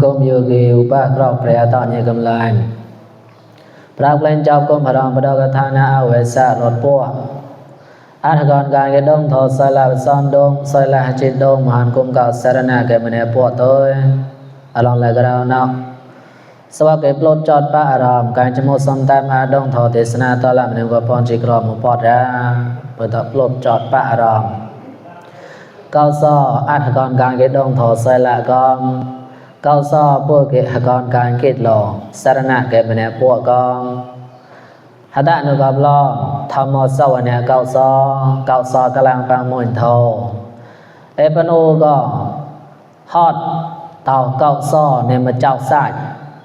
Gồm yogi upa krok prayatanya gamlan Prak lên chọc công harang padagathana awesa rot po Athagon gan ke dong tho sai la son dong sai la chit dong mahan kum ka sarana ke mane po tôi along la grao na Sawa ke plot chot pa aram kan chmo som tam a dong tho tesana ta la mane ko pon chi kro mo pot ra pa ta plot chot pa aram Cao so Athagon gan ke dong tho sai la gom Cao so po ke hagon gan kit lo sarana ke mane po gom Hada nu gab lo thamo sawane cao so kalang pang moin tho e panu go hot tao cao so ne ma chao sai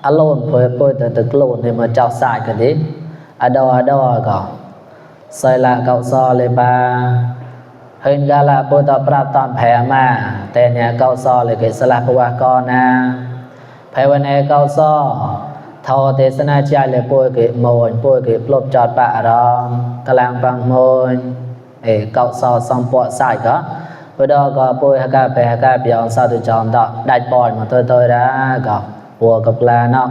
alone po te klon ne ma chao sai ka di ado go sai la cao so le ba hin ga la po ta prap tam phe ma te ne cao so le ke sala pwa ko na phe wane cao so Thao tesana chai le po ke moin po ke plop chot pa aram kalang pang moin e cao so som po sai ka po do ko po ha ka pe ha ka pyong sa tu chom da dai poi ma tôi ra ka po ka pla no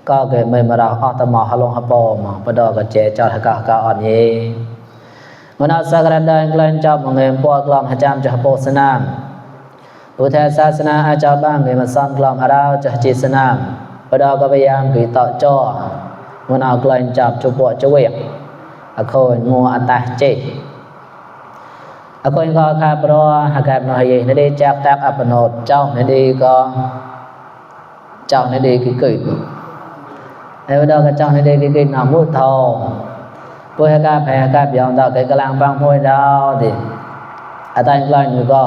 ko ke me ma ra ot ma ha long ha po ma po do ko che chot ha ka on ye Mana sakra dan klan chop ngem po klom ha cham cha po sanam Putha sasana a cha bang ke ma san klom arao cha chi sanam Pada ko payam ki ta cho Mana klan chap chu po chu wek Akoi ngo atah che Akoi ko kha pro hakap no ye ne de chak tak apanot chau ne de ko chau ne de ki kit E pada ko chau ne de ki kit na mu tho Po hakap phe hakap yong ta ke kalang pang phoi dao ti Atai klan nu ko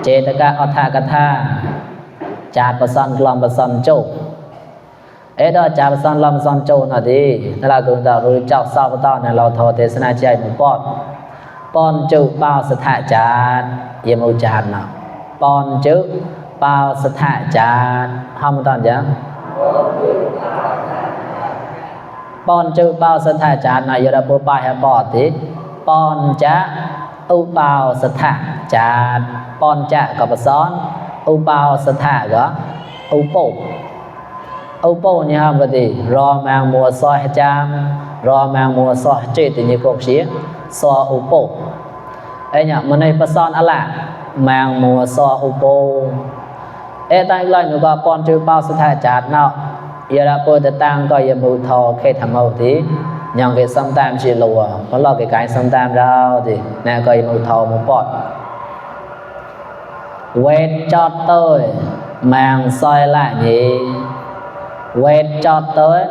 che ta ka atha ka tha Chat pasan klom pasan chu đó cha san lam san châu na đi ta la gương đạo rồi chào sao ta này lo thọ thế sana chạy một pon chữ bao sát hạ cha yếm ô cha nào pon chữ bao sát hạ cha không toàn chứ pon chữ bao sát hạ cha này giờ đã bố bài hay bỏ tí pon cha u bao sát hạ cha pon cha có bớt son u bao sát hạ đó u bộ Âu po ni ham gati ro mang mua so cham ro mang mua so che ti ni kok xie so âu po ai nya manai pason ala mang mua so âu po e tai lai nu ba pon chư bao sa tha chat nao ya po ta tang ko ya mu tho khe tham au ti nyang ke sam tam chi lo ko lo ke kai sam tam rao ti na ko ya mu tho mu pot wet chot tôi mang soi lại nhỉ Quét chót tới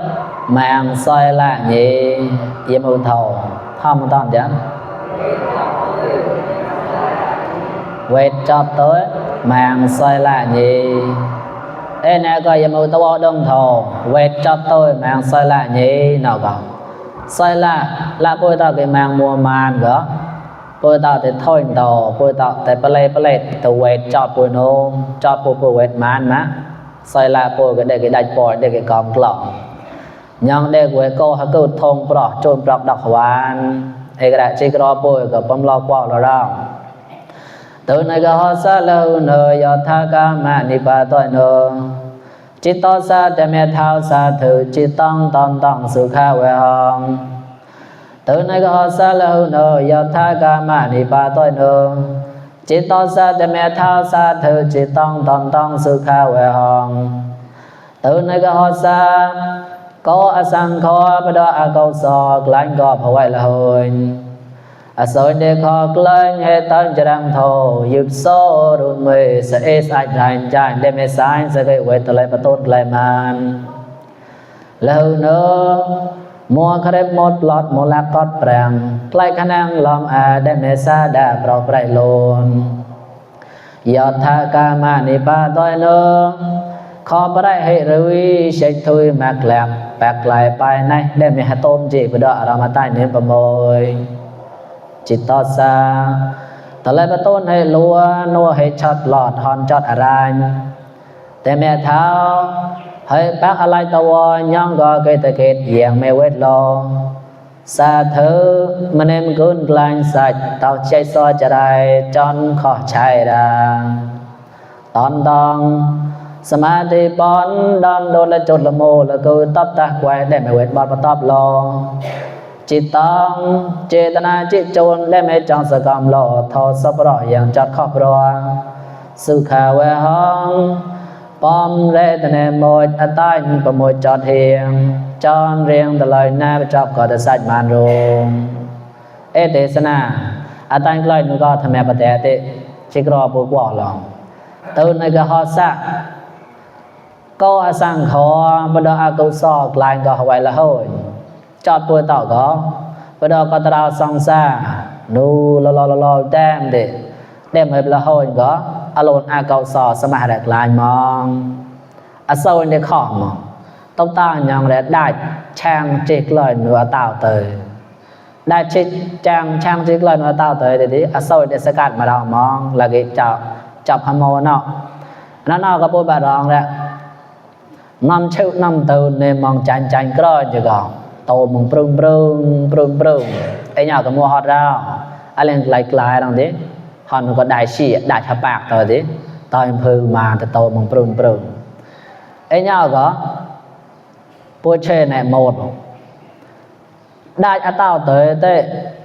mang xoay lại nhỉ Yếm ưu thầu Không toàn chứ Quét chót tới mang xoay lại nhỉ Ê nè coi yếm ưu thầu đông thầu Quét chót tới mang xoay lại nhỉ Nào có Xoay lại là bôi tao cái mang mua màn gỡ Bôi tao thì thôi tàu Bôi tao thì play Tao quét chót bôi nô Chót bôi quét màn má Xoay la po cái đây cái đạch bò đây cái còm clọ Nhưng đây của cô hả cứ thông bọc trôn bọc đọc hoàn Ê cái đại chí cái po cái bấm lo qua lo ra Từ này cái họ xa lâu nờ Yọ tha ca mạ ni bà tội nờ Chí to xa để mẹ thao xa thử Chí tông sự khá về hòn Từ này cái họ xa lâu nờ Yọ tha ca mạ ni bà tội nờ Chỉ to xa để mẹ thao xa thử Chỉ tông sự khá về hòn Từ này cái họ xa Có sang khó Bà đó câu sọ Lánh gọp hỏi là hồi Sôi để khó lánh Hết tân cho đăng thô Dịp số đun mê Sẽ ít sạch rành chanh Để mẹ sáng sẽ gây quay tờ lại và tốt lại màn Lâu nữa Mua khá đẹp một lọt một lạc cót prang Lại khả năng lòng để mẹ xa đã bảo bại luôn Yọ tha ca mà ni ba tôi nữa Khó bà đại hệ rui Sách thui mạc lạc Bạc lại bài này Để mẹ hạ tôm chị bà đợi ra mà tay nên bà môi Chỉ to xa Tờ lại bà tôn hệ lúa Nua hệ chọt lọt hòn chọt ranh Để mẹ thao Hãy bác alai tàu nhong gò cây tờ kết Giang mẹ quét lo Xa thơ Mà em gôn lành sạch Tao chạy so chả đài Chọn khó chạy ra Tòn สมาธิปอนดอนโดนและจดละโมละกูตอบตะไว้ได้ไม่เวทบอดมาตอบรอจิตตังเจตนาจิตโจรและไม่จังสกรรมรอทอสับรออย่างจัดครอบรอสุขาเวหังปอมเรตเนโมยอตายประโมยจอดเฮียงจอนเรียงตะลอยหน้าประจับก่อตะสัจมานโรงเอเตสนาอตายกลอยนุก็ทำแม่ปะแตเตชิกรอปุกว่าลองตูนในกะฮอสะก็อสังขอบดอากุศลกลายก็ไว้ละโหยจอดป่วยต่อก็บดก็ตราสังสานูลอแต้มเดได้มาละโหยก็อารมณ์อากุศลสมาธิกลายมองอโซนในข้อมองต้องตั้งยังและได้ช่างจิกเลยหนูเต่าเตยได้ชิดช่างจิกเลยหนูเต่าเตยเดี๋ยวนี้อโซนในสกัดมาเรามองแล้วก็จับพมเนาะนั่นเอาก็พูดแบบรองแล้วนำชื่อนำตูนในมองจันกร้อยจะก่อนโตมงปรุงไอ้เนาก็มัวฮอดเราอะไรไกลๆตรงนี้ฮอนก็ได้ชี้ได้ฉปากตัวนี้ตอนพึ่งมาแต่โตมงปรุงไอ้เนาก็พูดเช่นในโหมดได้อัตตาเตยเต้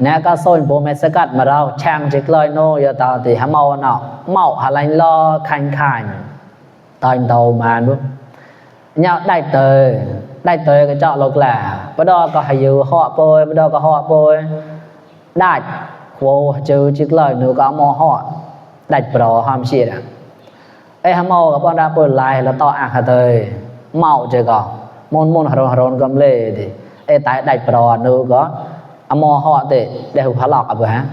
เนี่ยก็ส่วนโบเมสกัดมาเราช่างจิกลอยโนยตาติหาเมาเนาะเมาอะไรรอคันตอนโตมาปุ๊บเนี่ยได้เตยก็เจาะลงแหล่ปดอก็ให้อยู่ห่อโปยปดอก็ห่อโปยได้โวจือจิกลอยหนูก็เอามอห่อได้ปลอหอมเชียดไอ้หาเมากับปอนดาเปิดลายแล้วต่ออาคาเตยเมาเจอก็มนหรอนกำเล่ดิไอ้ตายได้ปลอหนูก็เอามอห่อเตะได้หุบหลอกอ่ะบ่ฮะ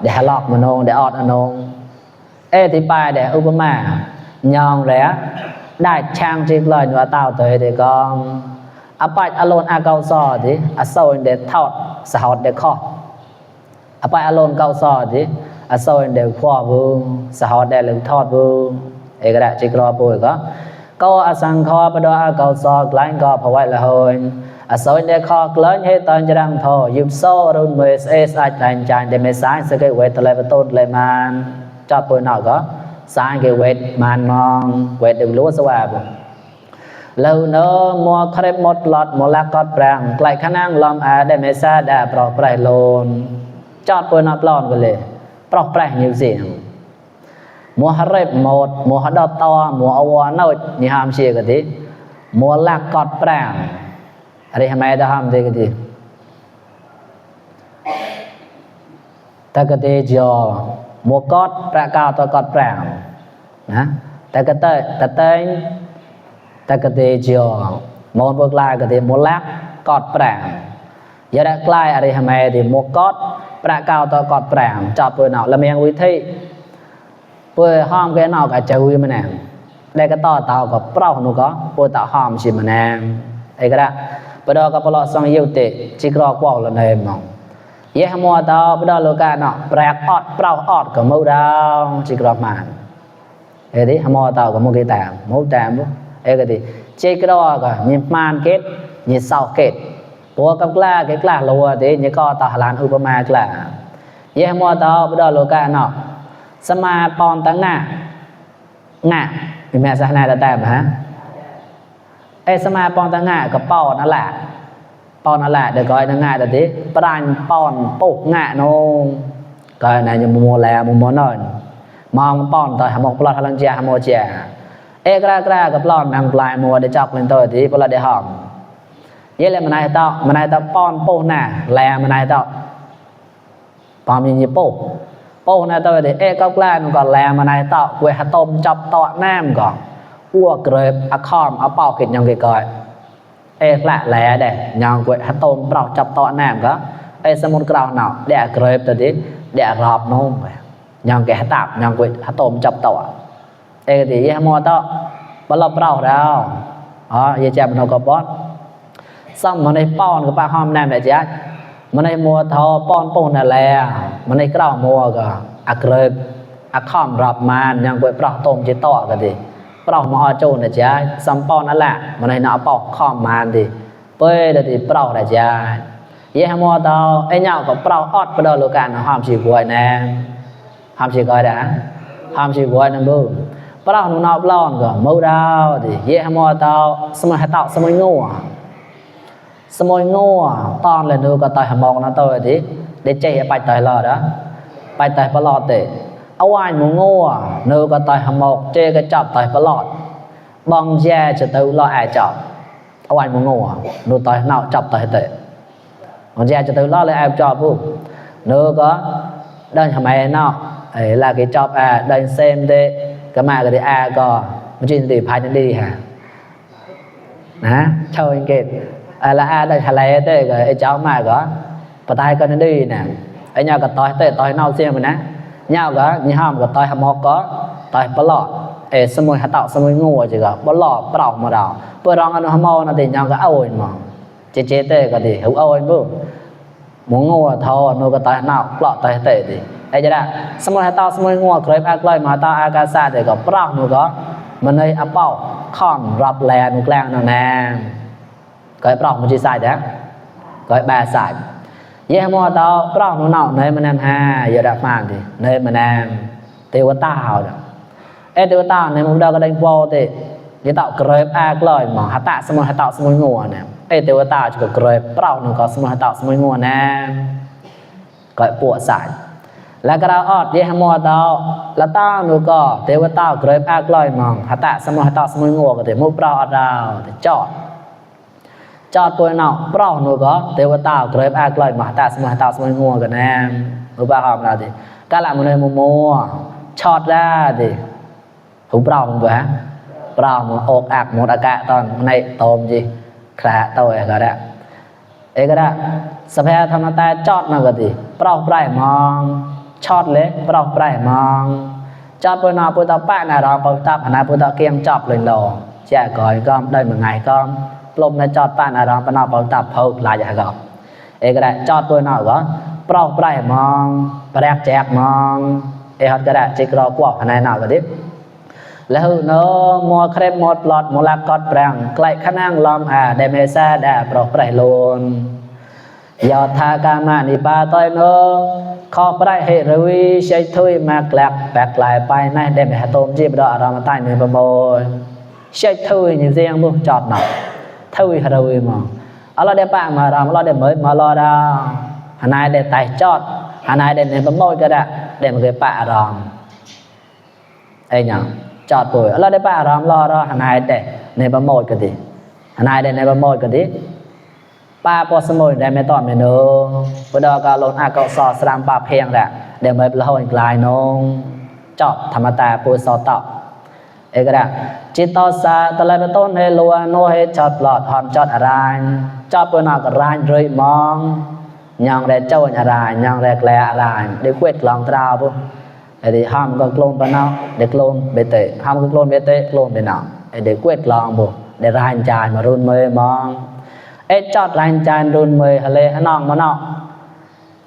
ได้หลอกมโนได้ออดอนงไอ้ที่ไปได้อุปมายองแหละได้ช่างจิกเลยหนูเต่าเตยเด็กก็อภัยอารมณ์อาเกาซอดิอโซนเด็ดทอดสหดเด็กข้ออภัยอารมณ์เกาซอดิอโซนเด็กข้อบูสหดเด็กหรือทอดบูเอกระจิกรอปุยก็อสังขอประดอาเกาซอกลายก็พอไว้ละหอยอโซนเด็กข้อกล้นให้ตอนจะดังทอยุบโซ่รุ่นเมสเอสอาจารย์จานเดเมสายสเกตเวทเลยประตูเลยมันจอดปุยหน่อยก็สายเกเวทมันมองเวทดูรู้สว่าบุlâu nữa mua khép một lọt một lá cọt bàng lại khả năng làm để mấy xa đã bỏ phải lồn chọt bôi nắp lon cái lệ bỏ phải nhiều gì mua khép một mua hạt đọt to mua áo nâu như ham chia cái gì mua lá cọt bàng ở đây hai đã ham gì cái gì ta cái gì giờ mua cọt bàng cao to cọt bàng nè ta cái tới ta cái gì giờ một bước lại cái gì một lát cọt bàng giờ đã lại ở đây hàm hè thì một cọt bàng cao to cọt bàng chọc vừa nào là mình quý thị vừa hòm cái nào cả chơi mà nè đây cái to tàu có bao nó có vừa tạo hòm chỉ mà nè đây cái đó bây giờ có bao xong yêu tệ chỉ có quào là này mà giờ mua tàu bây giờ lô ca nọ bàng ọt bao ọt có màu đào chỉ có màn đây đấy mua tàu có một cái tạm màu tạm cái gì chơi cái đó cả nhìn man kết nhìn sau kết bố cấp la cái là lùa thế như co tàu làn upama là vậy mua tàu bây giờ lô ca nọ sama pon ta ngạ thì mẹ sao này là tạm hả ê sama pon ta ngạ có pon nó là được gọi là ngạ là thế pran pon bột ngạ nó coi này như mua lè mua nồi mong pon tàu hàm một lọt hàm chia hàm một chiaเอกรากับปลอนนางปลายมัวได้จับเป็นตัวที่พวกเราได้หอมเยอะเลยมันนายต่อป้อนโป้หน้าแลมันนายต่อปอมยิงโป้หน้าตัวที่เอกกล้ามันก่อนแลมันนายต่อเวหต้มจับต่อแนมก่อนอ้วกเกลืออะคอมเอาเป่ากินยังไงก่อนเอกละแลเด้ยังเวหต้มเปล่าจับต่อแนมก็เอสมุนกราวหนาวเดะเกลือตัวที่เดะรอบนุ่มยังแกตับยังเวหต้มจับต่อเอกที่ยี่ห้อต่อบลบเราแล้วยี่แจมันเอากระป๋องซ้ำมันในป้อนกับปลาหอมแนมแบบนี้มันในมัวทอป้อนปูนั่นแหละมันในกล้าวมัวก็อักเริบอักข้อมรับมันยังไปปลาต้มจีต่อกันดิปลาหม้อโจนนะจ๊ะซ้ำป้อนนั่นแหละมันในหน้าป้อนข้อมมันดิเป้เดี๋ยวที่ปลานะจ๊ะยี่ห้อต่อไอ้เงากับปลาอดไปโดนลูกกันหอมชีกวยแน่หอมชีกวยนะหอมชีกวยนั่นบุป Pra nó nọ lon go mâu đau thì ye mo tao smoi hatao smoi ngô ton lên nu có tai hamong nó tôi thì để chạy bạch tai lò đó bạch tai pa lọt để áo anh mu ngô nu có tai hamong chê cái chọc tai pa lọt bong che cho tôi lo ai chọc áo anh mu ngô nu tai nào chọc tai tệ bong che cho tôi lo lại ai chọc bu nu có đơn hàm ai nào ấy là cái chọc đơn xem thế cái mà cái a cóมันจริงดิพายนั่นดีฮะนะเช่าอังกฤษlà a đây hà lệ thế cái cháu mà có và tay con nó đi nè ở nhà cái tỏi nâu xem mình á nhau có như hòm cái tỏi hầm hộp có tỏi bó lọt sơ môi hạt tạo sơ môi ngô chỉ có bó lọt bó đọc mà đào bữa đó nó hầm mô nó thì nhau cái ôi mà chế thế cái gì hữu ôi bữa muốn ngô thô nó cái tỏi nào lọt tỏi tệ thì ấy chứ đã sơ môi hạt tạo sơ môi ngô cái ác lời mà tao akasa thì có bó đọc nó có mình ơi áp bảo khỏng rập lè nó làng nó nè cái bọc một chi sai đó cái ba sai ye mo tao bọc nó nọ nơi mà nam ha giờ đã phàm thì nơi mà nam tiêu tao đó tiêu tao này mình đâu có đánh vô thì cái tạo crepe lời mà hạt tạ xong hạt tạo xong ngô nè tiêu tao chỉ có crepe bọc nó có xong hạt tạo xong ngô nè cái bộ sai là cái đó ye mo tao là tao nó có tiêu tao crepe lời mà hạt tạ xong hạt tạo xong ngô có thể mua bọc đào để chọn cho tôi nào pro nó có tiêu tao crepe lời mà ta xong ngô cái nè nó ba hòm là thì các làm một nơi mua chọt ra thì không pro không vậy pro mà ốc ạc một ạc toàn này tôm gì khá tôi cái đó ấy cái đó sắp hè thằng ta chọt nào cái gì pro phải mong chọt lấy pro phải mong chọt tôi nào tôi tao bạn nào đó tôi tập nào tôi tao kem chọt lên lò chả gọi con đây một ngày conลมในจอดป้านอารามปนอปตับเฮาหลายอย่างก็ก็ได้จอดตัวหน่อยก็เปล่าไปมองแปลกแจกมองฮัดก็ได้จิกรอกว่าภายในหน่อยก็ดิแล้วเนาะมัวเครมหมดหลอดมูลากอดแปลงใกล้ขนั่งลอมเดเมซ่าได้เปล่าไปโลนยอดทากามานิปาต้อยเนาะขอไปเฮรวีใช้ถ้วยมาแกลกแปลกหลายไปในเดเมโตมจีบดอารามใต้เนื้อประมยใช้ถ้วยอย่างเสียงบุจอดหน่อยthôi hà rồi mà ở đây bạn mà làm ở đây mới mà lo đâu hà này để tài chót hà này để nên bấm môi cái đã để một cái bạn làm ấy nhở chót tuổi ở đây bạn làm lo đó hà này để nên bấm môi cái gì hà này để nên bấm môi cái gì ba po sơ môi để mấy tọn mấy nữa bữa đó cả lon cậu sò sram ba phèn đã để mấy là hồi lại nông chót tham ta po sò tọ ấy cái đãจิตตสะตะไลเป็นต้นให้ลัวโนให้จอดปลอดหอมจอดอะไรจอดเปิ้นเอากระไรเลยมองยังได้เจ้าอะไรยังได้แกลอะไรได้เวทลองตราปุ๊ไอ้ที่ห้ามก็โกลนปะเนาะได้โกลนเบเตห้ามก็โกลนเบเตโกลนไปเนาะไอ้ได้เวทลองปุ๊ได้รายจานมารุ่นเมยมองไอ้จอดรายจานรุ่นเมยทะเลให้น้องมาเนาะ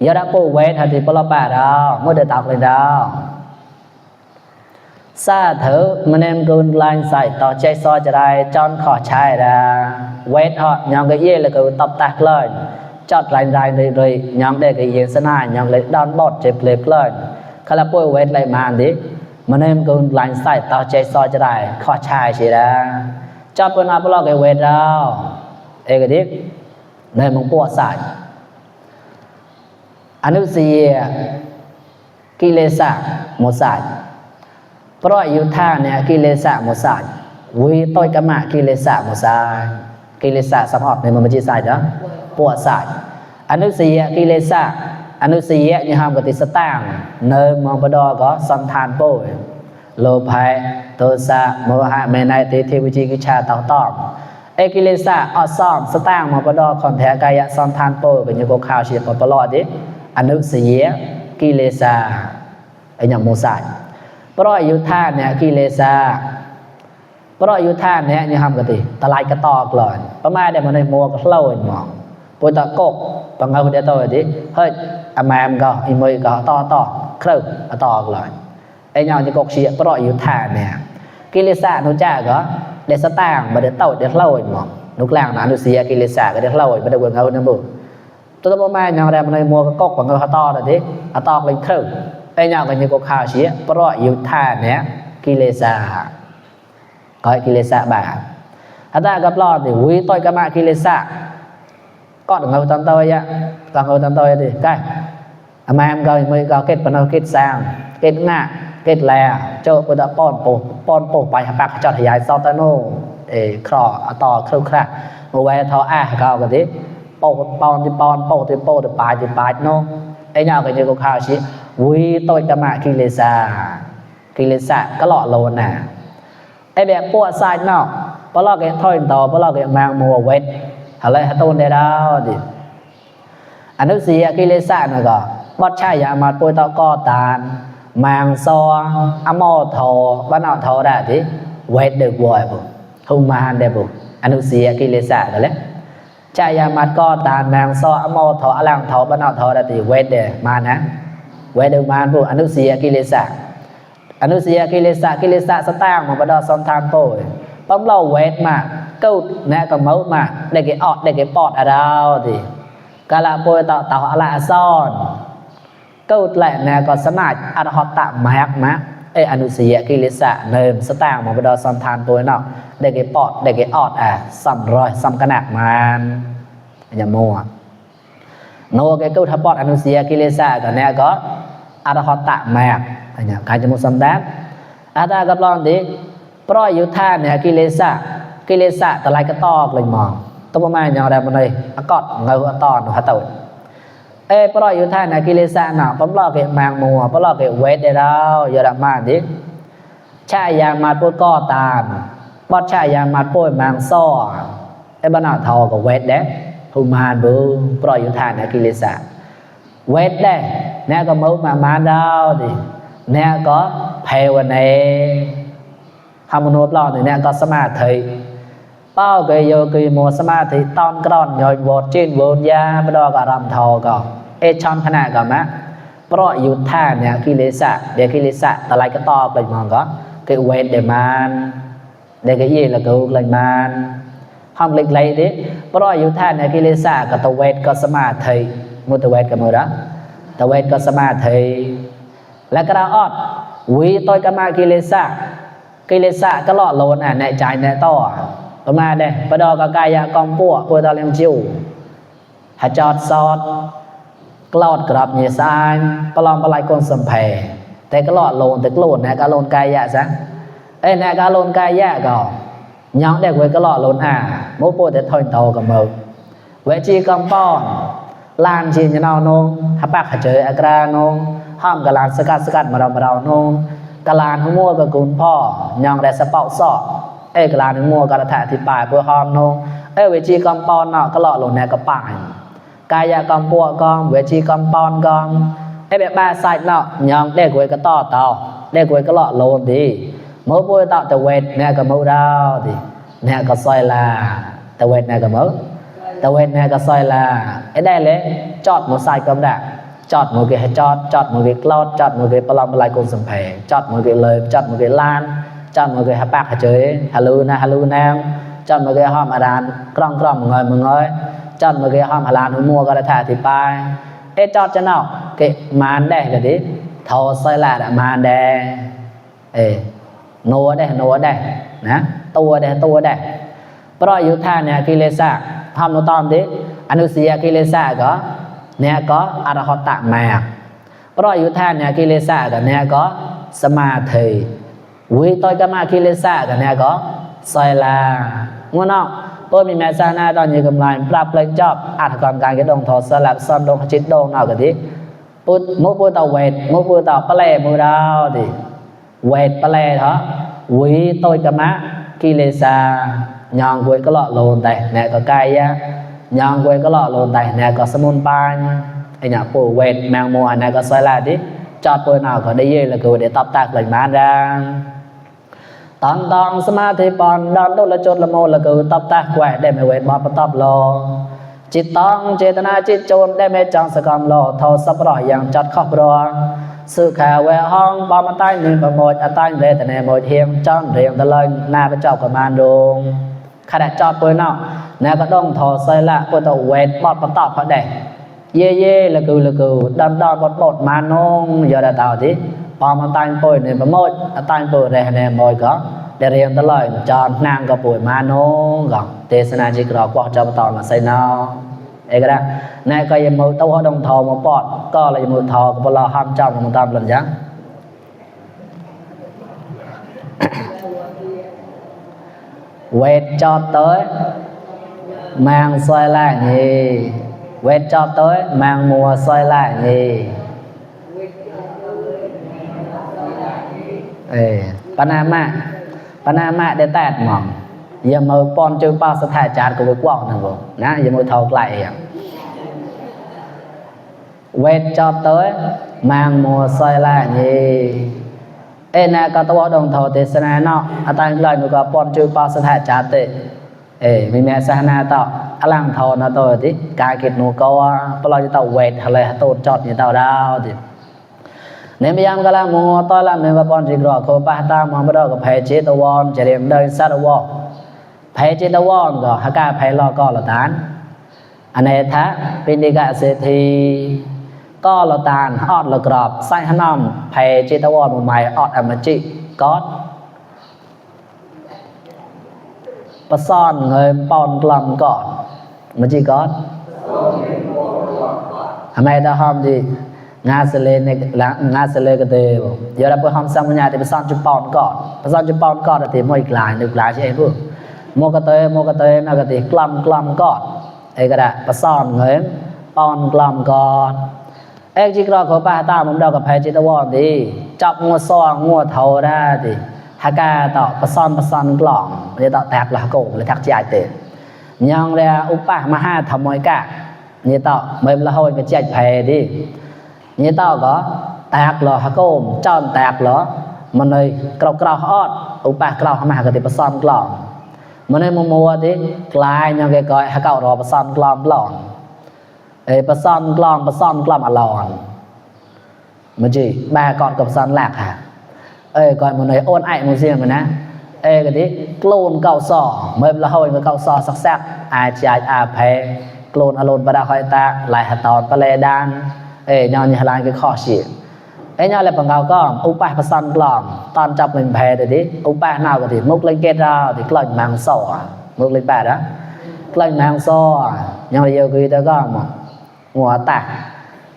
ยาดาปูเวทที่ปลาปะดาวเมื่อเดือดตอกเลยดาวซาเถอะมันเอ็มกุนลายใส่ต่อใจซอจะได้จอนขอใช้ละเวทเหาะยังก็เย่เลยก็ตบตากเลยจอดลายเลยยังได้ก็เย่สนายยังเลยดอนบอดเจ็บเล็บเลยคาราป่วยเวทเลยมาดิมันเอ็มกุนลายใส่ต่อใจซอจะได้ขอใช้สิละจอดเป็นอาปลอกไอเวทเราก็ดิในมังปวดใส่อนุสีกิเลสะหมดใส่เพราะยุทธาเนี่ยกิเลสะหมดสายวิต้อยกมะกิเลสะหมดสายกิเลสะสมอบในมันไม่ใช่สายนะปวดสายอนุสีกิเลสะอนุสียี่ห้ามกติสตางเนยมองประดอก็สันทานโป้โลภะโทสะโมหะเมนัยติเทวิจิกิจฉาต่อตอบกิเลสะอซ้อมสตางมองประดอคอนแทกายะสันทานโป้เป็นยกข่าวเชียร์ปลอดดิอนุสีกิเลสะอย่างโมสายเพราะยุทธาเนี่ยกิเลสะเพราะยุทธาเนี่ยยังทำกันตีตะไลกระตอกหล่อนประมาณเดี๋ยวมันในมัวก็เล่าหมองปุตตะกกปังเอาเดี๋ยวตัวดิเฮ้ยอามามก็อีมือก็ต่อครึ่งต่อหล่อนไอ้ยังจะกกเชียเพราะยุทธาเนี่ยกิเลสะนุจ่าก็เดสตางมาเดี๋ยวเต่าเดี๋ยวเล่าหมองนุกแรงนะนุเสียกิเลสะก็เดี๋ยวเล่ามาเดี๋ยวเบิ่งเอาเนี่ยบุตัวประมาณยังเดี๋ยวมันในมัวก็กกปังเอาต่อเลยดิต่อเลยครึ่งไอ้ยังก็ยังกกข่าวเชียเพราะยุทธาเนี่ย กิเลสะก็กิเลสะบาปถ้ากับรอดดิวิต้อยกะมะกิเลสะก็ngồi tầm tôi á còn ngồi tầm tôi thì cái mà em coi mới có kết bắt đầu kết sang kết ngạ kết lè cho bây giờ pon poไปหาปากจอดยายซอตโนครอต่อครุครามาไว้ทอก็ก็ดิปอนที่ปอนโปที่โปที่ปลายโนไอ้เนาก็จะก็ข่าวสิวิต้อยกะมะกิเลสะก็หล่อโลนน่ะไอ้แบบปวดสายนอกปลอกแกถอยต่อปลอกแกมางมัวเวทอะไรหาต้นได้แล้วดิอนุสีกิเลสะน่ะก็วัดชายามาป่วยตอก่อตานมางซออมอทอบ้านเอาทอได้ดิเวทเดือดวอยปุ๊หุมานได้ปุ๊อนุสีกิเลสะนั่นแหละชายามาก่อตานมางซออมอทออลังทอบ้านเอาทอได้ดิเวทเดือมานะเวทเดือมานปุ๊อนุสีกิเลสะอนุสีกิเลสะสตางมาบ่ดอสอนทานโป้ปั๊มเราเวทมาเก้าแน่ก็เมามาได้กี่ออดได้กี่ปอดอะไรดิกาลาโปยต่ออะไรซ่อนเก้าแหละแน่ก็สมาร์อรหัตตะมากมะอนุสีกิเลสะเนิมสตางมาบ่ดอสอนทานโป้เนาะได้กี่ปอดได้กี่ออดซ้ำร้อยซ้ำกระหนักมันอย่ามัวโนเก้าทับปอดอนุสีกิเลสะก็แน่ก็อรหัตตะมากเนี่ยใครจะมุสลิมได้อาตากับลองดิปล่อยอยู่ท่าเนี่ยกิเลสะแต่ไรก็ตอกเลยมองตัวประมาณอย่างไรมันเลยกอดเงาตอนหัวเต่าปล่อยอยู่ท่าเนี่ยกิเลสะหนาปั๊มลอกเกะมางมัวปั๊มลอกเกะเวทได้แล้วอย่าดมาดิชายยางมาป่วยก่อตามบอดชายยางมาป่วยมางซ้อบ้านเอาทอกับเวทเด้หุมานบูปล่อยอยู่ท่าเนี่ยกิเลสะเวทได้แน่ก็มุมาดาวดิแน่ก็เพวเนทำมโนปลอดเนี่ยก็สมาธิเป้าเกยโยกีโมสมาธิตอนกรอนย่อยโวดจีนโวยาไม่ดอกอารมณ์ทอก็ชอนขนาดก็มะเพราะยุทธาเนี่ยกิเลสะเดี๋ยวกิเลสะแต่ไรก็ต่อไปมองก็เกยเวทเดมันเดี๋ยวก็ยี่ละกูเลยมันห้องเล็กๆดิเพราะยุทธาเนี่ยกิเลสะกับตัวเวทก็สมาธิมุตเวทกับมือละตัวเวทก็สมาธิและกระออดวิต้อยกมากิเลสะก็หล่อโลนในใจในต่อประมาณเด้ประดอกกายกองปั่วปวดตาเลี้ยงจิ้วหาจอดซอดกลอดกรับเนื้อสายปลอมปลายกลสัมเพแต่ก็หล่อโลนแต่กลดเนี่ยก็โลนกายซะเนี่ยก็โลนกายก็ย้อนเด็กไว้ก็หล่อโลนมุกปวดแต่ถอยโตกับมือเวจีกองป้อนลานจีนจะนอนนงฮับปากหาเจออักราโนงห้ามกลานสกัดมาเราโนงกลานหัวมัวกับกุนพ่อยองแต่สปอกซอกกลานหัวมัวกระแทกที่ปลายเพื่อห้อมโนงเวจีกำปอนเนาะก็หล่อลงในกระป่ายกายกำปัวกองเวจีกำปอนกองแบบบ้าใส่เนาะยองเด็กเวก็ต่อเตาเด็กเวก็หล่อลงดีมือปุยต่อแต่เวทเนี่ยก็มือดาวดีเนี่ยก็ซอยลาแต่เวทเนี่ยก็มือแต่เวทเนี่ยก็ซอยลาได้เลยจอดมือใส่กำดักจอดมือเกให้จอดมือเกกลอดจอดมือเกปลอมปลายกลสัมเพจอดมือเกเลยจอดมือเกลานจอดมือเกฮับปากเฉยฮัลโหลแนวจอดมือเกห้อมอาดานกล้องมึงเงยจอดมือเกห้อมฮลานหัวมัวกระแทกที่ปลายจอดจะนอกเกมานได้ก็ดิทอซอยลาดมานได้นัวได้นะตัวได้เพราะยุทธาเนี่ยกิเลสะทำโนตอมดิอนุสีกิเลสะก็เนี่ยก็อรหัตตะมากเพราะยุทธาเนี่ยกิเลสะกับเนี่ยก็สมาธิวิต้อยกมากิเลสะกับเนี่ยก็ซอยลางวเนาะเพิ่มมีแม่ซานาตอนอยู่กำลังปรับเลยจอบอัดก่อนการกระดงทอสลับซ้อนดงจิตดงเอากันดิปุดมุปุตต่อเวทมุปุตต่อปะเลมือดาวดิเวทปะเลเถอะวิต้อยกมากิเลสะยองกุยก็หล่อโลนแต่เนี่ยก็กายยองกุยก็หล่อโลนแต่เนี่ยก็สมุนปานเนี่ยปูเวทแมงมัวเนี่ยก็ซอยลาดิจอดปืนเอาก็ได้เยอะเลยกูเดี๋ยวตับตากเลยมาดังตอนสมาธิปอนดอนตุละจุดละโมละกูตับตากแหวได้ไม่เวทบอดปตับรอจิตต้องเจตนาจิตโจมได้ไม่จังสกรรมรอทอสับรอยอย่างจัดครอบรอสื่อข่าวแววห้องปอมาใต้หนึ่งประโมทใต้เรแต่ในโมเทียมจ้องเรียงตะเลยหน้าพระเจ้ากับมารดงขณะจอดปืนเอาเนี่ยก็ต้องทอใส่ละปตัวเวทบอดปตับเขาได้เย่ละกูดอนบดมานงยอดดาวดิ ปอมตายป่วยในประโมทตายป่วยในในมอยก็ได้เรียนตลอดจอนนางก็ป่วยมาโน่ก็เทศนาจิกรอกว่าจะต่อมาใส่นอเอกนะนายก็ยังมือตัวดงทอมาปอดก็เลยมือทอก็เราห้ามจำมันตามหลังยังเวทจอดเตยแมงซอยล่นี่เวทจอดเตยแมงมัวซอยล่นี่ปนามะได้แตดหม่อมอย่ามือปอนจือป้าสถาจารย์ก็ไปกว้างนั่นบ่นะอย่ามือเท่าไกลเวทจอดเตยแมงมัวซอยล่นี่นะก็ตัวดงเท่าเทศนาเนาะอาตายเลยมันก็ปอนจือป้าสถาจารย์มีแม่สหนาต่ออลังเท่านะตัวที่กายกิจหนูก็ว่าปลอยจะต่อเวทอะไรโตจอดอยู่ต่อดาวที่ในพยายามก็ละมัวต้อยละในว่าปอนจิกรอโคป้าตามองไปดอกกับแพจิตวอนจะเรียมเดินสัตวอกแพจิตวอนก็ฮักกาแพลอก็ละตานอเนทะปิณิกะเศรษฐีก็ละตานออดละกรอบไส้ขนมแพจิตวอนมุมใหม่ออดอมจิก็ประซ่อนเงยปอนกลำก่อนมจิก็ทำไมได้ห้ามดีงาเสเลในงาเสเลก็เดียวเดี๋ยวเราไปทำสัมมญาที่ไปซ่อนจุดปอนก่อนไปซ่อนจุดปอนก่อนแต่ไม่อีกหลายนึกหลายใช่ไหมพวกโมกเตยนักติกลำก่อนไอ้ก็ได้ไปซ่อนเงยปอนกลำก่อนเอ็กจิกรอเขาป้าตาผมเดากับแพจิตวอนดีจับงัวซองงัวเท่าได้ดิฮักกาต่อไปซ่อนกล่องมันจะต่อแตกหลักโกเลยทักใจเตะยังเรียอุปะมาห้าทำมวยกะนี่ต่อเมื่อเราไปเจ็ดแพดินี่ต่อก็แตกหรอฮักโกมจอนแตกหรอมันเลยกราวออดอุปะกราวมาก็ติดไปซ่อนกล่องมันเลยมัวดิกลายยังเกยก้อยฮักเก่ารอไปซ่อนกล่องหลอนไปซ่อนกล่องอลอนมันจีแบก่อนกับซ่อนแหลกค่ะก่อนมันเลยโอนไอมันเสียมันนะก็ดิโกลนเก่าซอเมื่อเราเอาไปเก่าซอสักแซกอาจจะอาเพโกลนอารมณ์ประดาคอยตาหลายหัตตอนปเลดานยอนยาลายก็ข้อเสียยอนอะไรปังเกาก็อุปะผสมกล่อมตอนจับเป็นแพรเดี๋ยวดิอุปะน่าก็ดิมุกเล่นเกตเราดิกล่อยแมงซ้อมุกเล่นแปดนะกล่อยแมงซ้อยอนเดียวคือแต่ก็หัวตา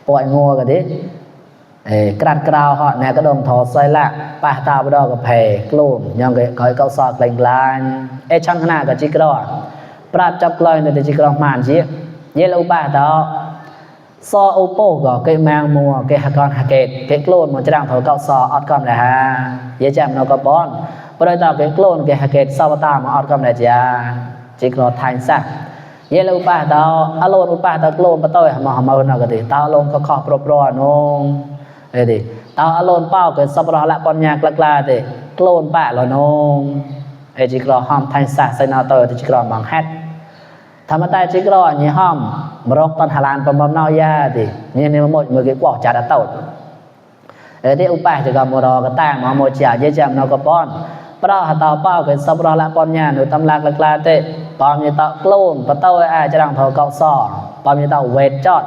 ปล่อยงัวก็ดิกระดกราวhọ nè cái đồng thọ xoay lạ pa ta bắt đầuกับแพกลุ่มยังก็เก้าซอดลายช่างขนาดกับจิกรอปราบจับเลยในจิกรอมานจีเยลูป้าต่อซอโอโปก็เกแมงมัวเกฮักกอนฮักเกตเกกลุ่มมันจะดังถอเก้าซออดกอมเลยฮะเยแจมเราก็ป้อนพอได้ต่อเกกลุ่มเกฮักเกตซาบตามาอดกอมเลยจ้าจิกรอไทยสักเยลูป้าต่ออารมณ์อุป้าต่อกลุ่มปะต้อยมาหน่อยก็ดีต่อลงก็ขอปรบรอนงดิตาอารมณ์เป้าเกิดสับรอละปัญญากล้าดิโกลนปะละนงจิกรอห้อมไทยศาสนาเตอร์จิกรอมังฮัดธรรมตาจิกรอนี่ห้อมมรกตอนหลานปมนอยาดินี่ในหมดมือกี่กว่าจัดเต่าที่อุปาจิกรมรอกตั้งมาโมจ่าเยจำนกป้อนปราหัตเต่าเป้าเกิดสับรอละปัญญาหนูตำลากล้าเตะปอมยตาโกลนปะเต้าจะดังเท่าเก้าซ้อปอมยตาเวทจอด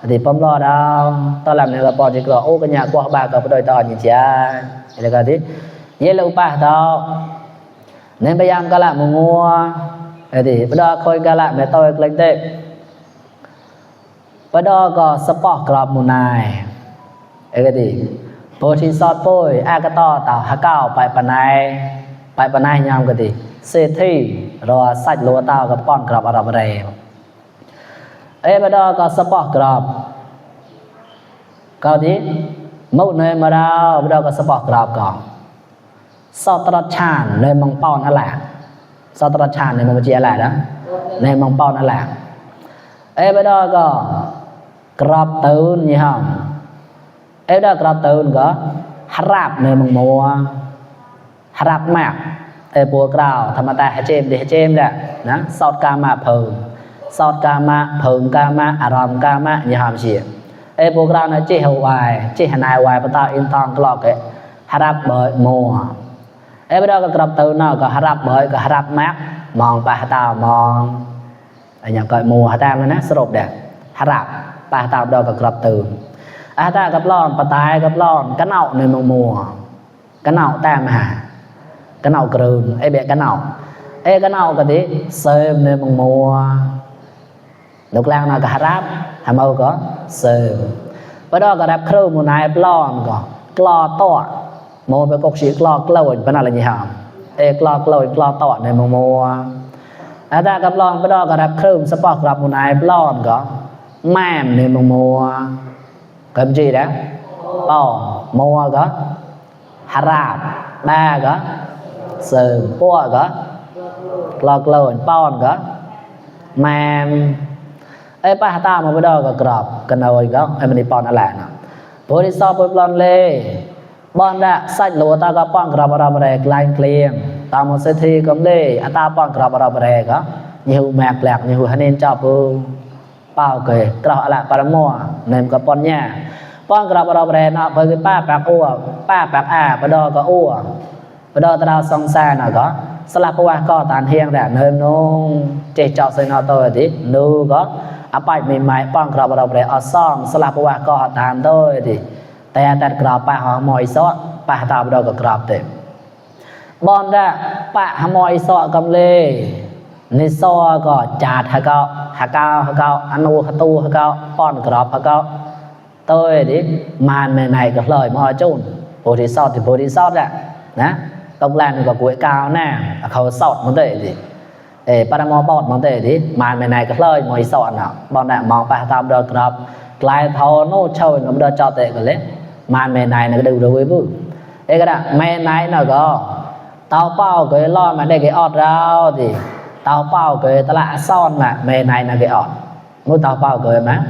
thì pom lo đau ta làm này là bỏ chỉ có ô cái nhà qua ba cái đôi to như cha là cái gì vậy là ba tao nên bây giờ cái là mua thì bây giờ coi cái là mẹ tôi lên đây bây giờ có support club một này cái gì protein shot boy cái to tao há caoไปปนายยามcái gì xe thi rồi sạch lúa tao cái pon club ở đâu đây bây giờ có support club có đi một nơi mà đâu bây giờ có support club còn sau tết chán nơi mong pon nó là sau tết chán nơi mong chia lại đó nơi mong pon nó là bây giờ có club tươn như không bây giờ club tươn có harap nơi mong mua harap map bùa cào thầm ta hãy chêm đấy đó sau cama phừng sau cama phừng cama aram cama như hàm gì bùa cào nó chỉ hậu hoài chỉ hành ai hoài bắt ta in thong clock cái harap bởi mùa bây giờ cái club từ nào có harap bởi có harap map mong pa tao mong ở nhà coi mùa ta mới nát sụp đẹp harap pa tao đâu có club từ อาตากับร้อนปะตายกับร้อนกะเนาในมัวกะเนาแต้มหากะเนากรืนไอ้เบะกะเนาไอ้กะเนาก็ดิเสริมในมัวลูกแรงน่ะก็รับหาเมาก็เสริมบ่ดอกก็รับครูมูนายปล้อนก็กลอตอโมไปกกสิกลอกลอยปะนั่นละนี่หามกลอกลอยกลอตอในมัวอาตากับร้อนบ่ดอกก็รับครูสปอกรับมูนายปล้อนก็แม่มในมัวก็จีđóป้อมัวก็หาราบบ้าก็เสริมปั้วก็กลอกลอยป้อนก็แม่ไอ้ป้าตามาไปดอกก็กรอบกันเอาไว้ก็ไอ้มันนี่ป้อนอะไรนะโพธิสอบไปปลอนเลยบอนละใส่โลตาก็ป้อนกรอบอะไรอะไรกลายเกลียงตามมาเสถีก็เลยอาตาป้อนกรอบอะไรอะไรก็ยิ่งแมกแหลกยิ่งหัวเน้นจับปูเป้าเกยกรอบอะไรปรมัวเนมกับป้อนเนี่ยป้อนกรอบอะไรอะไรเนาะเพื่อป้าแปกอ้วป้าแปกปดอก็อ้วปดอตราสองแสนน่ะก็สลับว่าก็ตานเฮียงแต่เนิมนงเจเจาะใส่นอตัวดินูก็อาไปใหม่ๆป้องกรอบเราไปเอาซ่องสลับว่าก็ตามด้วยดิแต่กรอบปะหอมอยซอปะตาบดอกกรอบเต็มบอนได้ปะหอมอยซอกำเลยในซอก็จาดหะเกาอนุหะตูหะเกาป้อนกรอบหะเกาตัวดิมานในก็เลยมอจุนโพธิสอดที่โพธิสอดนะต้องแลนก็กวยกาวแน่เขาสอดมันได้ดิปรมบอดมันได้ดิมานในก็เลยมอยสอดน่ะบอนน่ะมองไปตามดอกกรอบกลายเท่าโน้ช่วยน้ำดอกจอเตะกันเลยมานในน่ะก็ดูไว้บุก็ได้แม่ในน่ะก็เตาเป้าก็ล่อมาได้ก็อดเราดิเตาเป้าก็ตละซ่อนน่ะแม่ในน่ะก็อดมื้อเตาเป้าก็มั้ย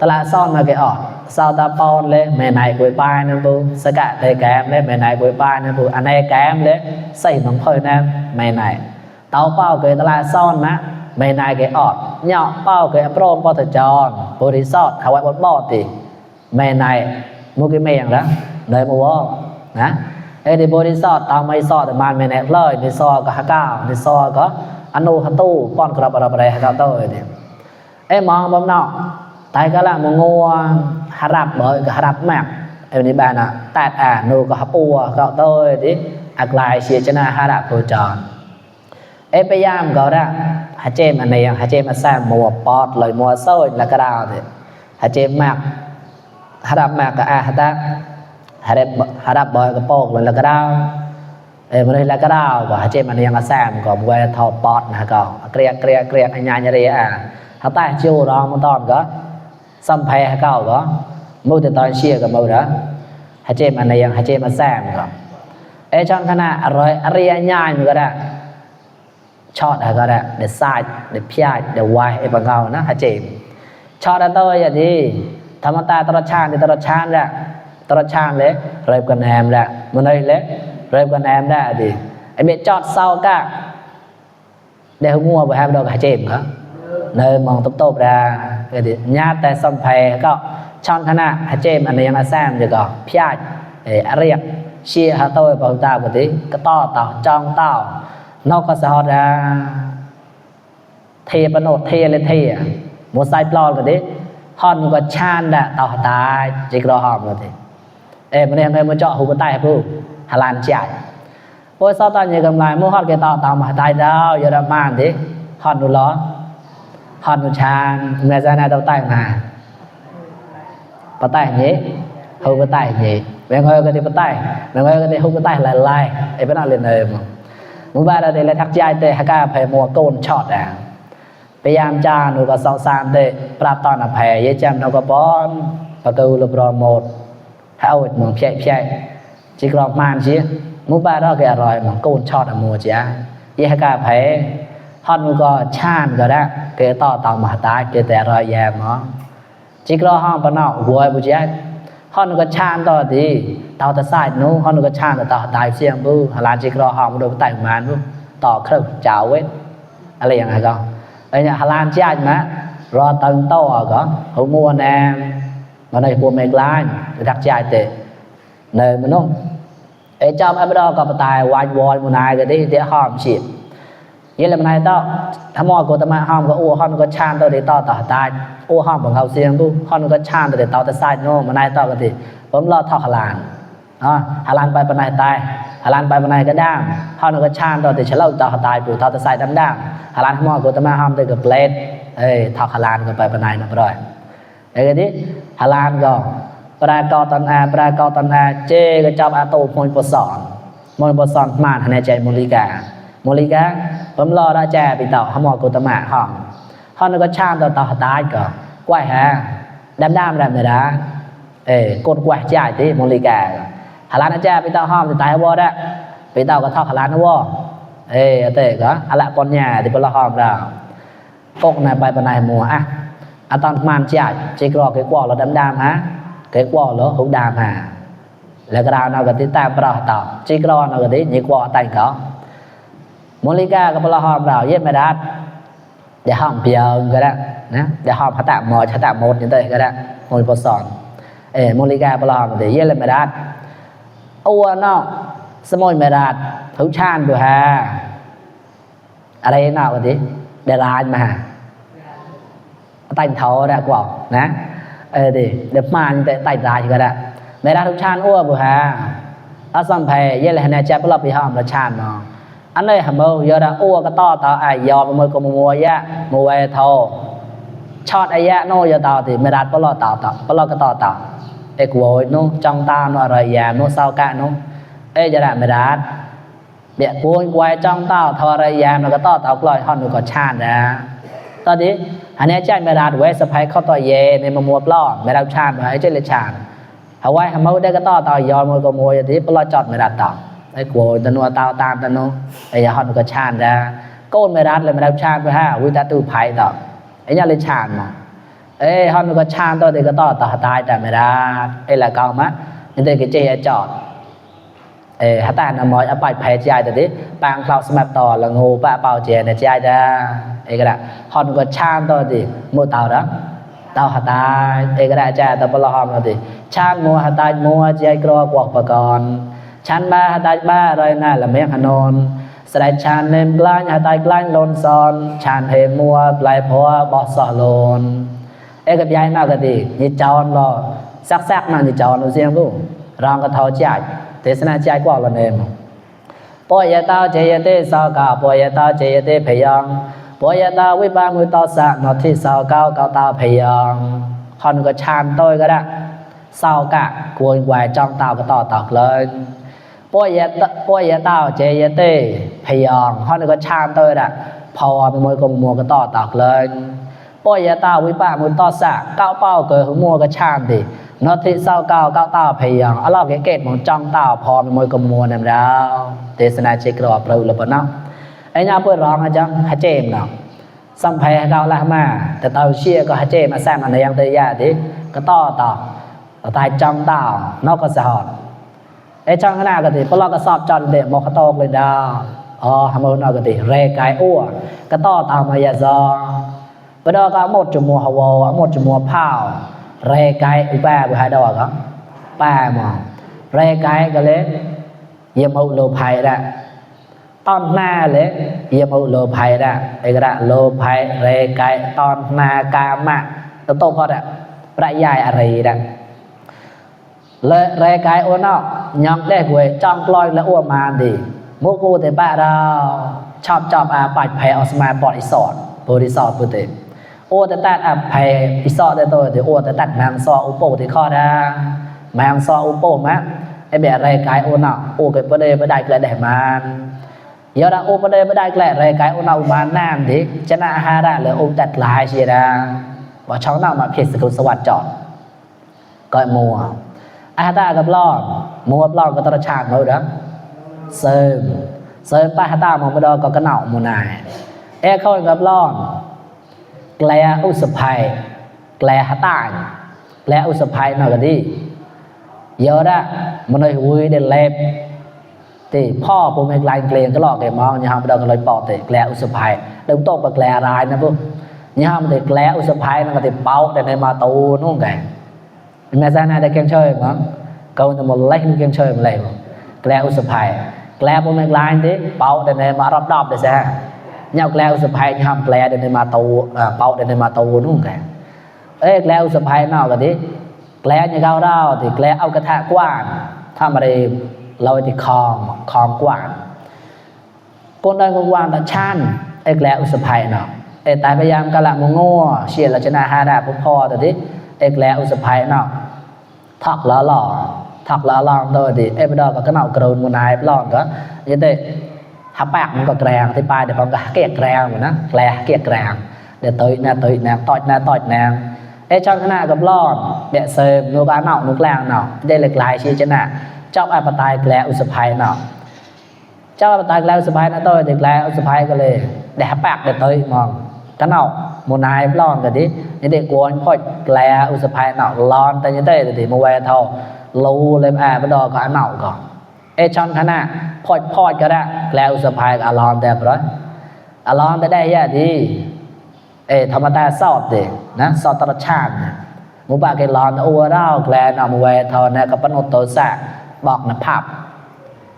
ตละซ่อนน่ะก็อดsao ta pon lên mẹ này quỳ bài nè bu sẽ cả đây kém lên mẹ này quỳ bài nè bu anh ấy kém lên xây bằng phơi nè mẹ này tao bao cái ta là son á mẹ này cái ọt nhỏ bao cái prom bao thời tròn bồ đi sọt hào bọt bọt thì mẹ này mua cái miệng đó nơi mua nè ê thì bồ đi sọt tao mấy sọt thì màn mẹ này lời đi so có hạt cao đi so có ăn u hạt tu con cọp ở đây hạt cao tôi thì em mong bấm nọ tại cái là một ngôหารับบ่ก็หารับมากไอ้นี่บ้านน่ะตัดนูก็หาปัวก็โตดิอักลายเสียชนะหารับโคจรพยายามก็ได้หาเจมอันนี้หาเจมมาแซมมัวปอดเลยมัวโซ่แล้วก็ดาวดิหาเจมมากหารับมากก็หาตาหารับบ่ก็โปกเลยแล้วก็ดาวมันเลยแล้วก็ดาวก็หาเจมอันนี้มาแซมก็บ่ได้ทอปอดนะก็เกลียอันญาเรียหาตาชิวรอมันตอนก็สัมภัยหาเก่าก็มูแต่ตอนเชียร์กับมูนะหาเจมอันนี้ยังหาเจมมาแซมก็ช่องขนาดอร่อยง่ายมันก็ได้ช็อตก็ได้เดี๋ยวซ้ายเดี๋ยวพิ้ายเดี๋ยววายบางเงานะหาเจมช็อตตัวอย่างนี้ธรรมตาตลอดชาติตลอดชาติแหละตลอดชาติเลยเริ่มกันแอมแหละมันเลยเลยเริ่มกันแอมได้ดิเบ็ดจอดเศร้าก็เดี๋ยวงัวไปให้ดอกหาเจมเขาnơi mong tốc tốc ra thì nhát tay xong phải có chọn thằng nào hạt jem anh em xem được có piai riêng chia hạt tôi vào ta một tí cái to tàu trong tàu nó có sao ra thề bận nốt thề lên thề một sai plon một tí hòn có chan đã tàu ta chỉ có hòm rồi thì mình em mới chọn hụt tay phụ Hà Lan chạy ôi sao ta như cầm lại mua hòn cái tàu mà tay đâu giờ làm màn thế hòn nó ló hòn một chàng mẹ ra này đâu tay mà bắt tay nhé không có tay nhé mẹ ngồi cái thì bắt tay mẹ ngồi cái thì không có tay lại lại ấy vẫn là liền này mà muốn ba là để lại thắc trai tê hay cả phải mua côn chọtพยายามจานูก็2 3เตปราบตอนอภัยเยจำนูก็ป้อนประตูลบรอหมดถ้าเอาหมองเพี้ยจิกรอบมานชี้มุบ้าเราก็อร่อยหมองโกนชอดมัวจ้ะเยให้กาภัยฮอนนูก็ชานก็ได้เกต่อเต่ามาตายเกแต่อร่อยแย่หมอจิกรอห้องปนอกหัวบุจ้ะฮอนนูก็ชานต่อดีเต่าตะสายนู้ฮอนนูก็ชานต่อตายเสียงบูหลานจิกรอห้องมาโดนไต่มานบูต่อเครื่องเจ้าเว้นอะไรอย่างไรก็เนี่ยHà Lan chạy mà rồi tầng to có hậu mua nè mà này mua mấy lái đặt chạy tệ này mà nó trong em đó có tài quay vòi một này cái đi để hòm chị vậy là này tao tham mò của tao mà hòm có u hòn có chan tao để tao tao tai u hòm bằng hậu xiên tu hòn có chan tao để tao tao sai nó mà này tao cái gìผมรอทอกหลานหลานไปปนายตายหลานไปปนายก็ด้ามฮอนก็ชานตอนที่เฉลาตาตายปู่ตาตะใส่ดำด้ามหลานหม้อกูตะมาห้อมได้กับเปลดทอกหลานก็ไปปนายนะบ่ได้ไอ้ก็ดิหลานก็ปรากฏตอนอาเจก็จับอาโตมวยบ่สอนมาในใจมลิกาผมรอได้แจไปต่อหม้อกูตะมาห้อมฮอนก็ชานตาตายก็กว้ายฮะดำๆไม่ได้กดกว่าจ่ายที่มลิกาหลานอาจารย์ไปต่อห้อมตายบ่ได้ไปต่อก็ทอกหลานนะบ่เตะก็อะละปอนญาที่บ่ละห้อมดาวกกน่ะไปปานายหมู่อะตอนมานจ่ายจิกรอเกกว่าแล้วดำๆฮะเกกว่าแล้วหุดามหาแล้วก็ดาวเนาก็ติดตามประต่อจิกรอเนาก็ดิญิกว่าตังก็มลิกาก็บ่ละห้อมดาวเย็ดไม่ได้เดี๋ยวห้อมเปียวก็ได้นะเดี๋ยวห้อมหะตะหมอหะตะหมดนี่เตะก็ได้มวยบ่สอนมลิกาปลอมแต่เยเลยไม่ได้อ้วนเนาะสมอยไม่ได้ทุกชาติดูฮะอะไรเนาะวันนี้เดลายมาแต่งเท้าได้กว่านะดิเดี๋ยวมาแต่แต่งลายก็ได้ไม่ได้ทุกชาติอ้วนบุฮะอาสัมเพย์เยเลยเนี่ยจะปลอบไปห้อมละชาติเนาะอันนี้หมู่ยอดอ้วนก็ต่อต่อไอยอมมือก็มัวยะมัวเท่าชอดไอยะโนยต่อติไม่ได้ปลอบต่อปลอบก็ต่อกวอยนู้จังตาโนอะไรยาโนเศร้ากะนู้จะได้ไม่ได้เบียกวนไว้จังตาทออะไรยามันก็ต่อเต่ากลอยห่อนมันก็ชาตินะตอนนี้อันนี้ใจไม่ได้ไว้สะพายเข้าต่อเยในมะม่วงปล้อไม่ได้ชาติไว้เจริญชาติเอาไว้ทำเอาได้ก็ต่อยอมมันก็มัวอย่างที่ปล้อจอดไม่ได้ต่อกวอยตันัวตาตามตันนู้อย่าห่อนมันก็ชาตินะก้นไม่ได้เลยไม่ได้ชาติไปฮะวิตาตูไผ่ต่อเนี่ยเลยชาติมาฮอนก็ชานตัวเด็กก็ต่อตายแต่ไม่ได้ละเก่ามะนี่เด็กก็เจ๊จอดฮัตตานะมอยเอาไปแพ้ใจแต่ดิปางคลาวสมัครต่อละงูปะเป่าเจเนี่ยใจได้ก็ได้ฮอนก็ชานตัวดิมัวเต่าđóเต่าฮัตตาก็ได้ใจแต่ปลอมแล้วดิชานมัวฮัตตามัวใจกรอกวกปกรณ์ชันบ้าฮัตตาบ้าอะไรน่ะละเมียขนนสลายชานเนมกล้าฮัตตากล้าลนซอนชานเฮมัวปลายพัวบอสอลนกับยายมากก็ดียิ่จอนรอซักๆมายิ่จอนเราเสียงรู้รองกระทอจ่ายเทศนาจ่ายกว่าเราเองปอยตาเจยเตสาวกาปอยตาเจยเตพยังปอยตาวิบามุตสะนอที่สาวเก้าตาพยังคอนก็ชานต้อยก็ได้สาวกะกวนไหวจ้องตาก็ต่อตอกเลยปอยตาเจยเตพยังคอนก็ชานต้อยได้พอเป็นมวยกมัวก็ต่อตอกเลยปอยตาวิปามุตสะเก้าเป้าเกิดหัวมัวก็ชานดินอที่เศร้าเก้าตาพยังอลอกเกตมองจ้องตาพอเป็นมวยกมัวนั่นแล้วเทศนาเชกรอปรุลปะเนาะไอ้ญาเพื่อร้องอาจังฮะเจมเนาะสัมภัยเก้าละมาแต่เตาเชียก็ฮะเจมาแซมอันยังเตยะดิก็ต่อตายจ้องตานอกก็สะหอดไอ้จ้องขนาดก็ดิปลอกก็สอบจอนเดมอคโตเลยดาฮะมอนอกก็ดิเรกายอ้วก็ต่อตามายาซอก็ดอกก็หมดจมัวฮาวหมดจมัวเผาเรกายอุปาบุหาดอกก็ป้าหมอเรกายก็เลยเยี่ยมเอาโลภัยได้ตอนหน้าเลยเยี่ยมเอาโลภัยได้ก็ได้โลภัยเรกายตอนหน้ากามะโตก็ได้ประยายอะไรได้เลยเรกายโอนอกยังได้หวยจ้องกลอยและอ้วมาดีมุกูแต่ป้าเราชอบจอบอาปัดแผ่อสมาปอดอิสอดบริสอดปุติโอแต่ตัดอับภัยอิสอได้ตัวเดี๋ยวโอแต่ตัดแมงซออุปโภที่ข้อได้แมงซออุปโภมะไอแบบรายกายโอน่ะโอเกิดประเดี๋ยวไม่ได้แกล้ได้มันเยอะนะโอประเดี๋ยวไม่ได้แกล้รายกายโอน่ะอุบานน้ำดิชนะอาหารได้เลยโอตัดลายเชียร์ว่าช่องน้ำมาเพียรสกุลสวัสดิ์จอดก็มัวอาหารได้กับล้อมัวล้อก็ตระชากมัวดังเสริมป้าหาตามัวไม่ดอก็กระหน่ำมัวนายเข้ากับล้อแกลอุสภัยแกลหาตายแกลอุสภัยน่าก็ดีเยอะนะมันเลยวุ้ยเด็ดเล็บตีพ่อผมไม่ไกลเกลียงก็หลอกแกมองยังทำไปดองกันเลยปอดตีแกลอุสภัยเดิมโตกับแกลรายนะพวกยังทำตีแกลอุสภัยนั่นก็ตีเป้าแต่ในมาตูนู่นไงแม่ซานาได้เก่งเชยมั้งเขาจะมาเล่นเก่งเชยมาเลยแกลอุสภัยแกลผมไม่ไกลตีเป้าแต่ในมารอบๆเดี๋ยวแซ่ nhau leo sập hai nhom lẹ để mà tàu bao để mà tàu đúng không ê leo sập hai nào cái đi lẹ như cao đau thì lẹเอากระทะกว้านทำอะไรเราที่คลองกว้านคนได้กว้านตะชันเอกแล้วสะพายเนาะเอตายพยายามกะละมงัวเชียละชนะหาดาพอแต่ดิเอกแล้วสะพายเนาะทักละหล่อทักละลองโดยดิเอบ่ดอกก็เนาะกระโดนมูนายลองก็ยังได้หับปากมันก็แกรงที่ปลายเดี๋ยวมันก็เกลียดแกรงอยู่นะแกลเกลียดแกรงเดี๋ยวต่อยแนต่อยแนเอช่องขนาดกับลอนเบะเซมนูกาเนาะนูกแรงเนาะได้เหล็กลายชีชนะเจ้าอาปตายแกลอุสะพายเนาะเจ้าตายแล้วสบายนะtôi thìแล้วสบายก็เลยได้หับปากได้ตัวมองกันเอาโมนายร้อนก็ดินี่เด็กกวนพอดแล้วสบายเนาะร้อนแต่ยังได้thìมาแวทอรู้เลยบ่ดอก็เนาก็เอช่อนขนาดพอดก็ได้แล้วสบายก็ร้อนแต่บ่ร้อนได้ยะดีธรรมดาสอบดินะสอบตลอดชาติหมู่บ้านก็ร้อนอัวเราแกลเนาะมาแวทอนะก็ปนโตสะบอกนะภาพ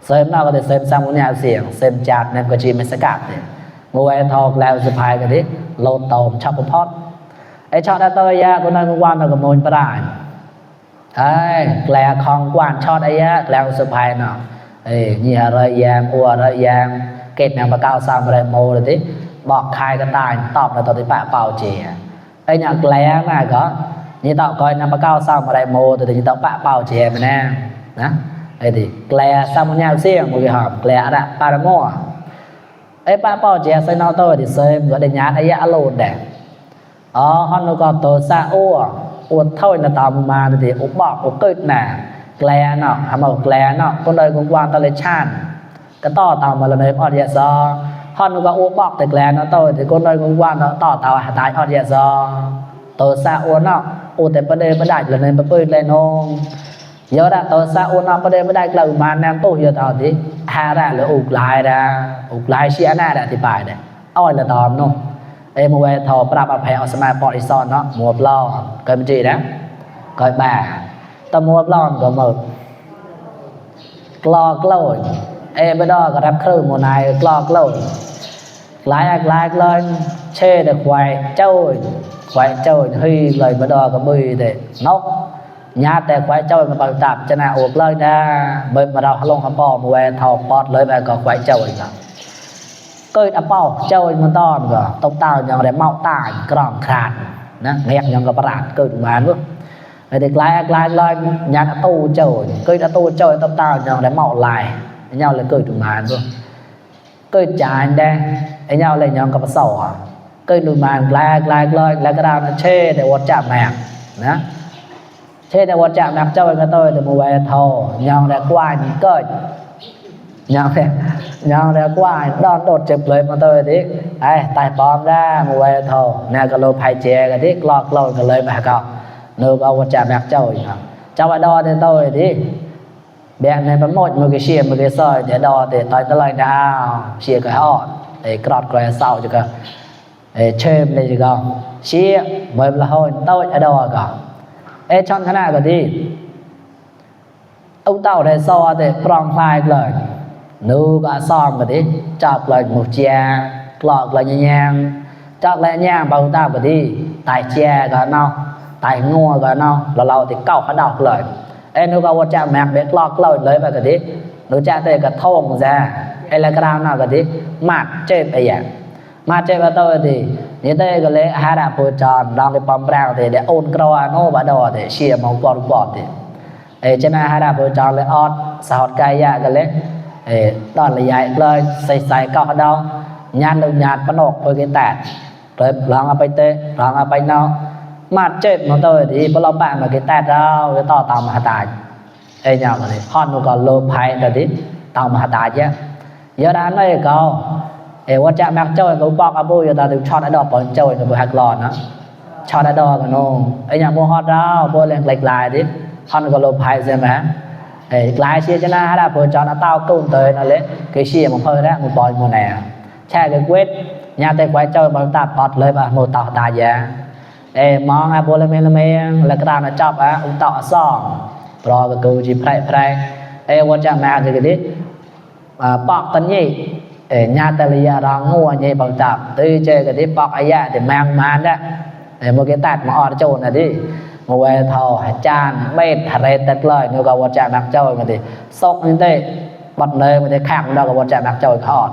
เสริมเราก็จะเสริมซ้ำมุญญาเสียงเสริมจัดนั่นก็จีไม่สกัดเนี่ยมวยทองแล้วสะพายกันดิโลตอมชอบพอดไอ้ชอบได้ตัวยาคนนั้นก็วานเราก็มวยประดานไอ้แกลคองกวานชอบไอ้ยาแกลสะพายเนาะนี่อะไรยามอัวอะไรยามเกตแนวปะก้าวซ้ำอะไรโมเลยดิบอกใครก็ตายตอบในตอนที่ปะเป่าเจียไอ้เนี่ยแกลน่ะก็นี่ตอบก้อยแนวปะก้าวซ้ำอะไรโมแต่ที่ตอบปะเป่าเจียไปแน่นะไอ้ดิแกลซ้ำมุญญาเสียงมือหอบแกลอะปาระโมไอ้ป้าเป่าเจียใส่นอโต้ดิเซมก็ได้ญาติไอ้ยะโลดแดงฮอนก็โตซาอ้วดเท่าในตามมาดิอุบอกอุเกิดหนาแกลเนาะทำเอาแกลเนาะคนใดคนกวางตะเลชานก็ต่อตามมาเลยออดยะซอฮอนก็อุบอกแต่แกลเนาะโต้ดิคนใดคนกวางต่อตามหาตายออดยะซอโตซาอ้วเนาะอุแต่ประเดี๋ยวประได้เลยในประเปิดเลยน้องgiờ đã tôi sao ôn năm bây đây là mà nam tôi giờ tao thì ha ra là ục lại xia na đã thì bài này ôi là tòm luôn em mua về thò pra bà phải ở smart polison nó mua blog coi gì đó coi bà tao mua blog có một blog lôi em bây giờ có đáp khơi một này blog lôi lại lên chê được quay trôi huy lời bây giờ có bơi để nócญาแต่ควายเจ้ามาประดับจะน่าอกเลยนะเบิ่มาเราลงคำปอมแวนทอปอดเลยแบบก็ควายเจ้าอีกเกิดอเป้าเจ้ามันต้อนก็ตบตาอย่างไรเมาตายกรองขาดนะเงียบอย่างกับประหลาดเกิดมาเนอะไอ้เด็กลายเลยญาติตู้เจ้าเกิดตู้เจ้าตบตาอย่างไรเมาลายเงาเลยเกิดมาเนอะเกิดจ่ายได้ไอ้เงาเลยอย่างกับสอเกิดมาลายเลยแล้วก็ดาวเช่แต่วัดจับแมงนะเช่แต่ว่าจะนับเจ้าเป็นกระต้อยแต่มาไว้ทอยองแต่กวายเกิดยองแต่กวายดอนโดดเจ็บเลยมาตัวดิไอ้ตายปลอมได้มาไว้ทอเนี่ยก็โลภายเจกันดิกลอกโลกันเลยมาก็เนื้อเอาว่าจะนับเจ้าอีกครับเจ้าว่าดอแต่ตัวดิแบ่งในประโมทมือกี่เชียมือกี่ซอยเดี๋ยวดอแต่ต่อยตะลอยดาวเชียก็อ่อนไอ้กรอดกระเซาจะก็ไอ้เชื่อมเลยจะก็เชียเมื่อละห้อยตัวไอ้ดอก็เอช่อนขนาดก็ดีเอาเต่าได้ซอแต่ปลองพลายเลยนูก็ซ้อมก็ดีจับเลยหมูเจียกลอกเลยย่างจับเลยย่างเบาเต่าก็ดีตายเจียก็เนาะตายงัวก็เนาะเราติเก้าขดอกเลยเอนูก็ว่าจะแมกเบ็ดลอกเลยไปก็ดีนูจะเตะกระทงจ้ะไอ้ละกราวน่ะก็ดีมัดเจ็บไปอย่างมาเจ็บก็ตัวดีนี่เต้ก็เลยหาดาพูจอนลองไปปอมแปลงเดี๋ยวโอนกรอโน่บาดอเดี๋ยวเชียร์มองปอดเดี๋ยวเจ้าหน้าหาดาพูจอนเลยออดสาวกายยะกันเลยตอนเลยใหญ่เลยใส่ก้าวดองญาติลุงญาติปนกไปกินแตกเลยลองเอาไปเตะลองเอาไปเนาะมาเจ็บมาตัวดีพอเราบ้านมากินแตกเราจะต่อตามมหาตายยาวกันเลยฮอนนูก็โลภายแต่ดิตามมหาตายเยอะด้านนี้ก็ว่าจะแม็กเจ้าก็บอกอาบุยตาถึงช็อตไอดอลปอนเจ้าก็บุหักหลอดนะช็อตไอดอลกันน้องอย่างพวกฮอตเราพวกเลี้ยงลายดิฮอนก็โลภายใช่ไหมลายเชียร์ชนะฮะได้พวกจอนเต้ากุ้งเตยนั่นแหละคือเชียร์มันเพิ่มแล้วมันปอยมันแหน่แช่กับเวทญาติควายเจ้าบางตาปอดเลยป่ะโมต่อตายยามองอาบุละเมแล้วก็ตามมาจับอุ้งต่อซ่องรอก็กูจีไพร่ว่าจะแม็กคือดิปอกตันยี่ nhà ta lìa đó ngua như bằng tập tư chơi cái tí bọc ấy thì mang màn đó một cái tạt mà ở chỗ này đi một về thầu chan mệt rệt tật lời như có một trạm đặc trôi mà thì sốc như thế bật nơi mà thì khẳng đâu có một trạm đặc trôi khó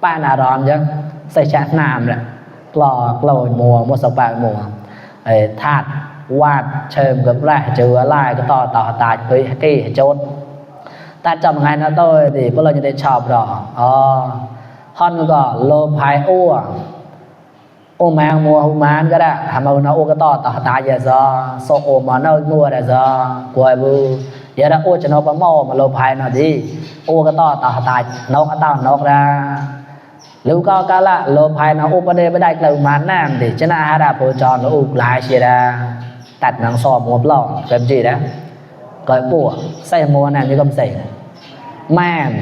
ba nào đó chứ xây chát nam rồi lò lồi mùa một sọc bạc mùa thạt quạt chơm gấp lại chứa lại cái tỏ tài với cái chốt ta chồng ngày nó tôi thì có lời như thế chọc đó hon có lô phái ô mang mùa hùng mán cái đó hàm âu nó ô cái tỏ tài giờ do sổ ô mà nó mua là do quay bù giờ đó ô cho nó có màu mà lô phái nó đi ô cái tỏ tài nó cái tao nó ra lưu cao cả là lô phái nó ô đây mới đại lầu mán nam thì chứ nào đã phô tròn nó ô lại chia ra tạt nắng sò một lọ cái gì đó cái bùa xây mua này như công xây mềm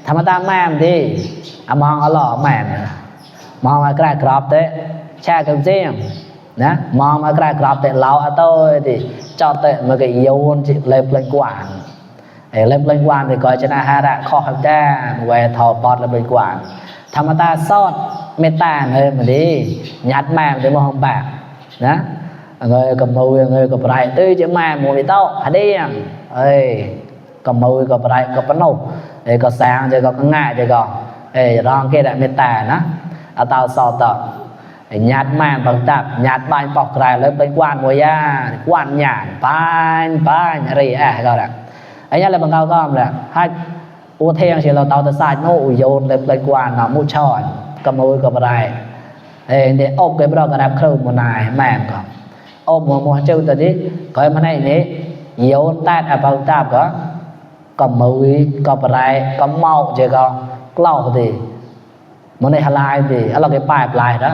thằng ta mềm đi mong ở lọ mềm mong ở cái crop đấy cha cầm riêng nè mong ở cái crop đấy lâu ở tôi thì cho tôi một cái yêu chị lên quản lên quản thì coi cho nó đã khó hợp ra về thò bọt lên quản thằng ta sót meta nơi mà đi nhát mềm để mà không bạc nè người cầm mùi người cầm lại tư chứ mềm mùi tao hả đi cầm mùi cầm lại cầm nâu có sáng chứ có ngại chứ có rong kia đã meta nó ở tao sót tao nhát mềm bằng tập nhát bánh bọc lại lên bên quan mùi ya quan nhàn bánh rì gọi là ấy nhá là bằng cao gom là hai ô thiên chỉ là tao ta sai nó dồn lên bên quan nó mua tròn cầm mùi cầm lại để ốp cái đó cái đạp khâu một này mềm còn ốp một châu tự đi coi mà này này yếu tát ở bao táp có cầm mùi cầm lại cầm màu chỉ còn lau thì một này halai thì là cái pipe lại đó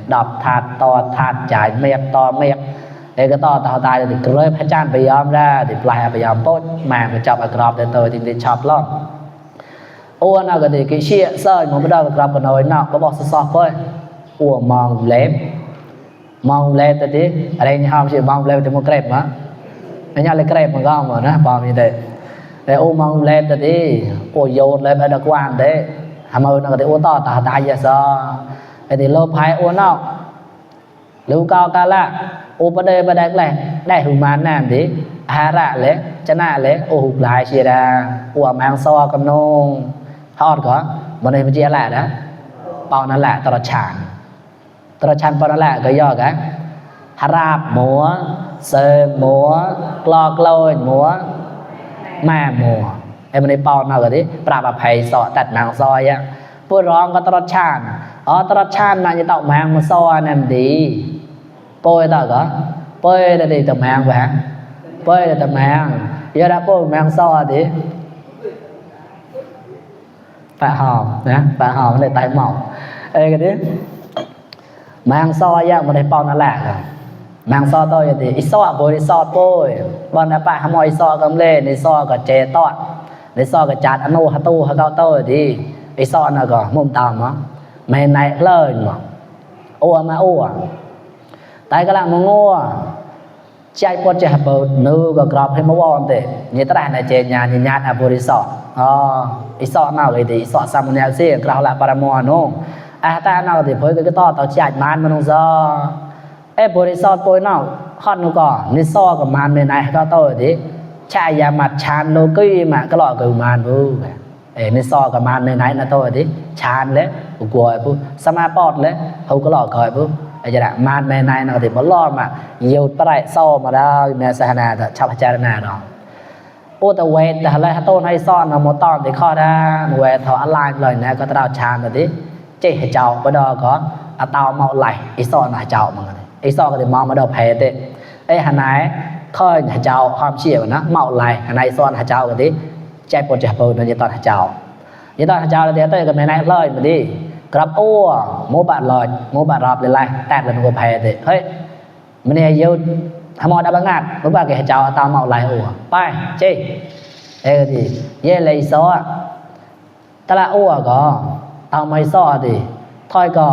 đập thạt to thạt chảy mẹp to mẹp cái to tao tài thì rơi phải chan bị om ra thì lại bị om tốt mà phải chọc ở crop để tôi thì chọc lắm ô nào cái cái chia sơi một cái đầu crop của nó nào có bỏ sọt thôi ô mong lép tới tí ở đây không chỉ mong lép thì một kẹp mà anh nhau lấy kẹp mà gom mà nó bỏ như thế để ô mong lép tới tí ô dồn lép ở đặc quan thế hàm ơi nó cái ô to tao tài giờ sao thì lô phái ô nào lưu cao cả là ô bờ đây này đại hùng mán nam thì hà rạ lẽ chân nà lẽ ô hụt lại chia ra ô mang so cầm nông hot có bữa nay mình chia lại đó bao nó lại tao chán bao nó lại cái do cái harap múa sơ múa clock lôi múa mà múa em mình bao nào cái đấy bà phải sọ tạt nàng soi á vừa rong có tao chán là như tao mang một so nè đi bôi tao có bôi là đi tao mang về bôi là tao mang giờ đã bôi mang so thì phải hòm để tay mỏng cái đấy mang so ra một cái bao nó lạc mang so tôi thì ít so bôi bọn nó phải ham so cầm lên để so cả chế tọt để so cả chặt ăn hạt tu hạt cao tôi thì ít so nó có mồm tầm á mày này lời mà ô tại cái làm ngô chạy qua chạy bờ nữ có gặp hay mua thế như thế này chơi nhà như nhát ở bờ resort resort nào thì resort Samuel C cái là Paramore nó ta nào thì với cái to tao chạy màn mà nó do bờ resort tôi nào hot nó có resort của màn bên này cao tôi thì chạy nhà mặt chán lô cây mà cái loại cầu màn vui resort của màn bên này là tôi thì chán đấy của vui Samaport đấy không có loại còi vuiจะได้มานแม่นายนะที่บ่ล้อมาอยู่ปลายซ้อมาได้แม่สหนาชาวพิจารณาดอกโอ้แต่เวทแต่ละต้นให้ซ่อนเอาหมดตอนที่ข้อได้เวทเท่าอะไรเลยนะก็ตาวชานแต่ที่เจ๊เจ้าบ่ดอก็เอาตาวเมาไหลอีซ่อนหาเจ้ามันอีซ่อนก็สิมองมาดอกแพ้เด้หาไหนค่อยหาเจ้าความเชี่ยวนะเมาไหลหาไหนซ่อนหาเจ้าก็ที่ใจปวดใจเปิดในตอนหาเจ้าในตอนหาเจ้าแล้วเด้ก็แม่นายเลยมาดิกรับโอ้โมบะลอยโมบะรอบเลยไรแตกเลยมันก็แพ้เด้เฮ้ยมันเนี่ยเยอะทำมอดับงานรู้ป่ะแกเจ้าตามเมาไหลโอ้ไปเจ๊ดิเย่เลยซ้อตะละโอ้ก็ตามไม่ซ้อดิถอยก็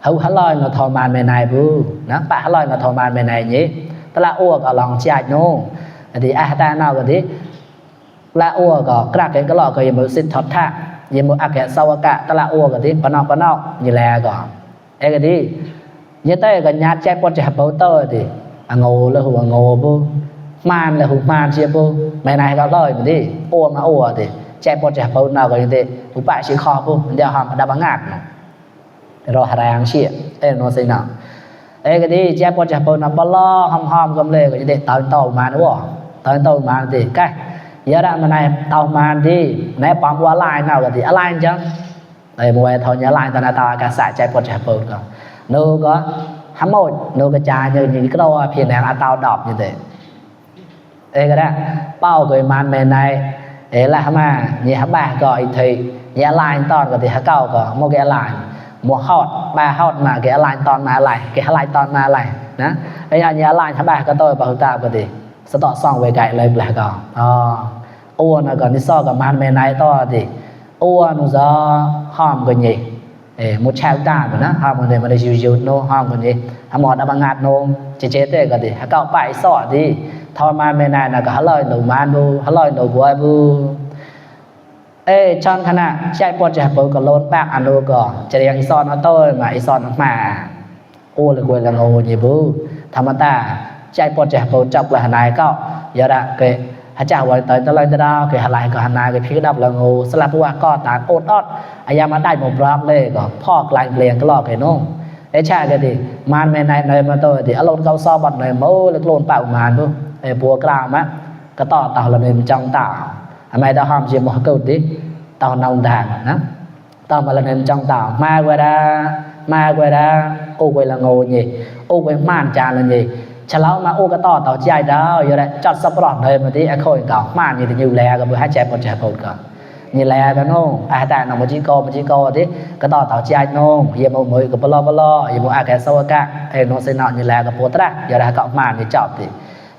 เขาฮัลลอยมาทอมานไม่นายบูนะปะฮัลลอยมาทอมานไม่นายนี้ตะละโอ้ก็ลองจ่ายโน่ดิตาหน้าก็ดิ ละอัวก็กระเกก็ลอก็ยมือสิทธัตถะยมืออักแกสาวกะตะละอัวก็ที่ปนอกนี่แลก็เอ้ก็ดียะเต้ก็ญาติใจปอจะเปาเตอร์ดิอะโงแล้วหัวโงปุมานแล้วหัวมานเชียปุไม่นายก็ลอยมันดิอัวมาอัวดิใจปอจะเปานาก็ยังดิอุปะสิคอปุเดี๋ยวหอมดาบังงาดรอหารางเชียเอ้โนสินะเอ้ก็ดีใจปอจะเปานาบ่ลอหอมๆกำเลยก็จะดิตอนโตมานะบ่ตอนโตมาดิกะยะระมันนายเตามาดิในปอมว่าลายnàoก็ดิอะไรจังไอ้มวยทอนยะลายตนาตากะสะใจปอจะเปาก็นูก็hám một nô cái trà như những cái đâu phiền hàng tao đọc như thế ê cái đó bao người man bên này ê là mà như hám ba gọi thì nhà line toàn có thì há cao có một cái line một hot ba hot mà cái line toàn mà lại cái line toàn mà lại đó bây giờ nhà line hám ba có tôi bảo ta có thì sẽ tọt xong về cái lên lại có ua nó còn đi soกับman bên này to thì ua nó do hòm cái gì một chào ta mà nó hòm cái này mà để dụ nó hòm cái gì hòm một đã bằng ngạt nó chế thế cái gì hả cậu phải sọ đi thôi mà bên này là cả lời nấu man bu lời nấu bùi bu ê trong khả năng chạy bọt chạy bọt có lôn bạc ăn đồ có chạy đi ăn son nó tôi mà son nó mà ô là quên là ngô gì bu thầm ta chạy bọt chạy bọt chọc là này cậu giờ đã cái hả chào vậy tới tới đó cái hả lại có hả này cái phía đập là ngô sẽ là bùa co tán ốt ót ai mà đại một block lên có phok lại liền cái lọ cái nông ê cha cái gì man bên này nơi mà tôi thì alon cao so bật này mẫu là lôn bạo màn luôn ê bùa cào má cái tỏ tàu là nên trong tàu mày tao hòm chỉ một câu tí tàu nông đàn đó tàu mà là nên trong tàu ma quay ra ô quay là ngô nhỉ ô quay man trà là nhỉ chả lâu mà ô cái tỏ tàu chạy đó giờ đây chọn sắp lọt nơi mà tí khôi cào man như thì nhiều lẹ cái bữa hai trẻ một trẻ một cả như lẹ đó nô tại nào mà chỉ co tí cái tỏ tàu chạy nô giờ một mới cái bơ lo giờ một cái sâu cả nó sẽ nọ như lẹ cái bố ta giờ đây cậu man như chọn thì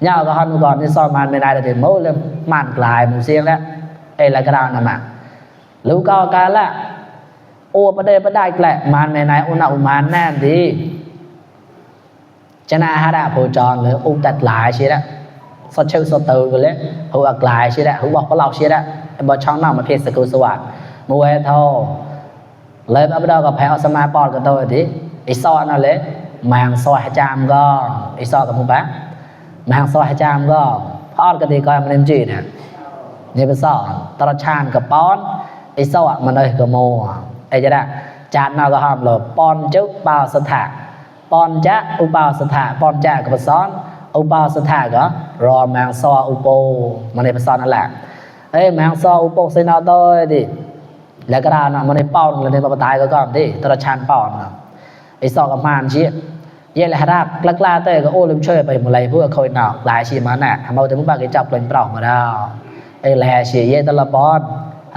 nhau có hơn còn đi soi màn bên này thì mẫu lên màn lại một riêng đó đây là cái nào nè mà lúc có cái là ô bên đây lại màn bên này ô nào màn nè thì cho nên hai đã phù tròn rồi ô đặt lại xí đó sao chơi sao từ rồi đấy ô đặt lại xí đó ô bọc có lọc xí đó em bảo trong nào mà phía sự sửa mua em thôi lấy bắt đầu gặp phải ở smart board của tôi thì ý so nó lấy màn soi hai trăm go ý soกับmột bác màn soiจามก็พอดก็ดีก็มันเล่นจีนนี่เป็นสอนตระชานกับป้อนไอ้สวะมันเลยกับโมไอ้จะได้จานnàoก็ห้ามเลยป้อนจุปาวสถาป้อนจะอุปาวสถาป้อนจะกับซ้อนอุปาวสถาก็รอมางซออุโปมันเลยเป็นซ้อนนั่นแหละเอ้ยมางซออุโปเซนเอาตัวดิแล้วก็ได้นะมันเลยป้อนเลยในปะตายก็ก่อนดิตระชานป้อนไอ้สอกับมานชี้vậy là hạt lắc la tới cái ô lim chơiไปหมดเลยพวกคนnàoหลายชีมันน่ะทำเอาแต่มึงบ้าcáiจับเลยเปล่ามาดาวไอ้แหล่เสียเยตละปอน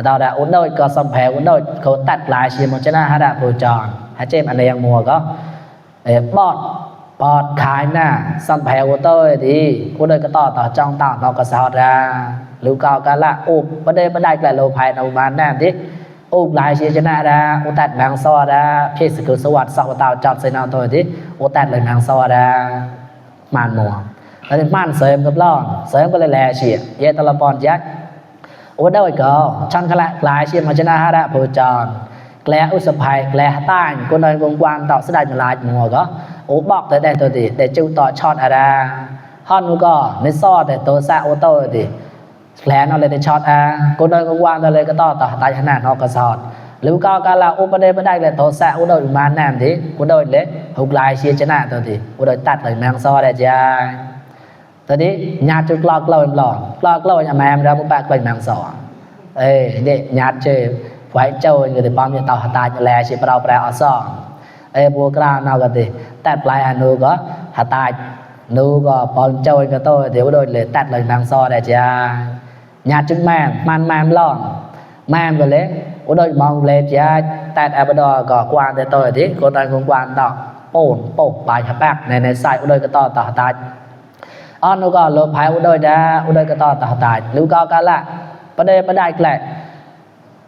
ดาวดาอุ่นโดยก็สัมแผอุ่นโดยเขาตัดหลายชีมันชนะหาดาโปรจอนหาเจมอันใดยังมัวก็ปอดขายน่ะสัมแผอุ่นโดยดีอุ่นโดยก็ต่อจ้องต่อนอกกระสาวดาลูกเก่ากันละอุบประเดี๋ยวประได้กระโลภายในบ้านแน่ดิอุบหลายชีชนะดาอุตัดนางซอดาเพศคือสวัสดิ์สาวตาวจับใส่นาวตัวดิอุตัดเลยนางซอดามานมัวแล้วมันเสริมกับล่อนเสริมก็เลยแลเฉียเยตละปอนยักอุดด้วยก็ชันขละหลายชีมาชนะฮาระโพจรแกลอุสภัยแกลใต้คนเดินวงกว้างต่อสดายหลายมัวก็อุบอกแต่ได้ตัวดิแต่จูต่อช็อตอะไรฮอนก็ในซอแต่ตัวซาโอโต้ดิแผลนอะไรในช็อตคนเดินวงกว้างเลยก็ต่อตายขนาดนอกกระสอบหรือก็การละอุปเดชไม่ได้เลยตัวซาอุดอยมาแนมดิอุดอยเล็กหุกลายเชียชนะตัวดิอุดอยตัดเลยแมงซอได้จ้าตอนนี้ญาติจุกลอกเล่าเอ็มหลอกลอกเล่าอย่างแม่เราบุปผาเป็นแมงซอเอ้เด็กญาติเจอไว้เจ้าเงินป้อมยังต่อตายจะแลชีพเราแปลอซองบัวกลางนอกกันดิตัดปลายอนุก็หาตายนูก็ป้อมเจ้าก็โตเดี๋ยวโดนเลยตัดเลยแมงซอได้จ้าญาติจุกแม่มันแม่หลอกแม่ก็เลยอุดรมองเลยจ้าแต่อับดอก็กวางแต่ตัวที่คนใดคนกวางต่อโป่นโป่งปลายฉบับในสายอุดรก็ต่อตายอ้อนก็ลมพายอุดรได้อุดรก็ต่อตายหรือก็กันละประเดี๋ยวประได้แกล้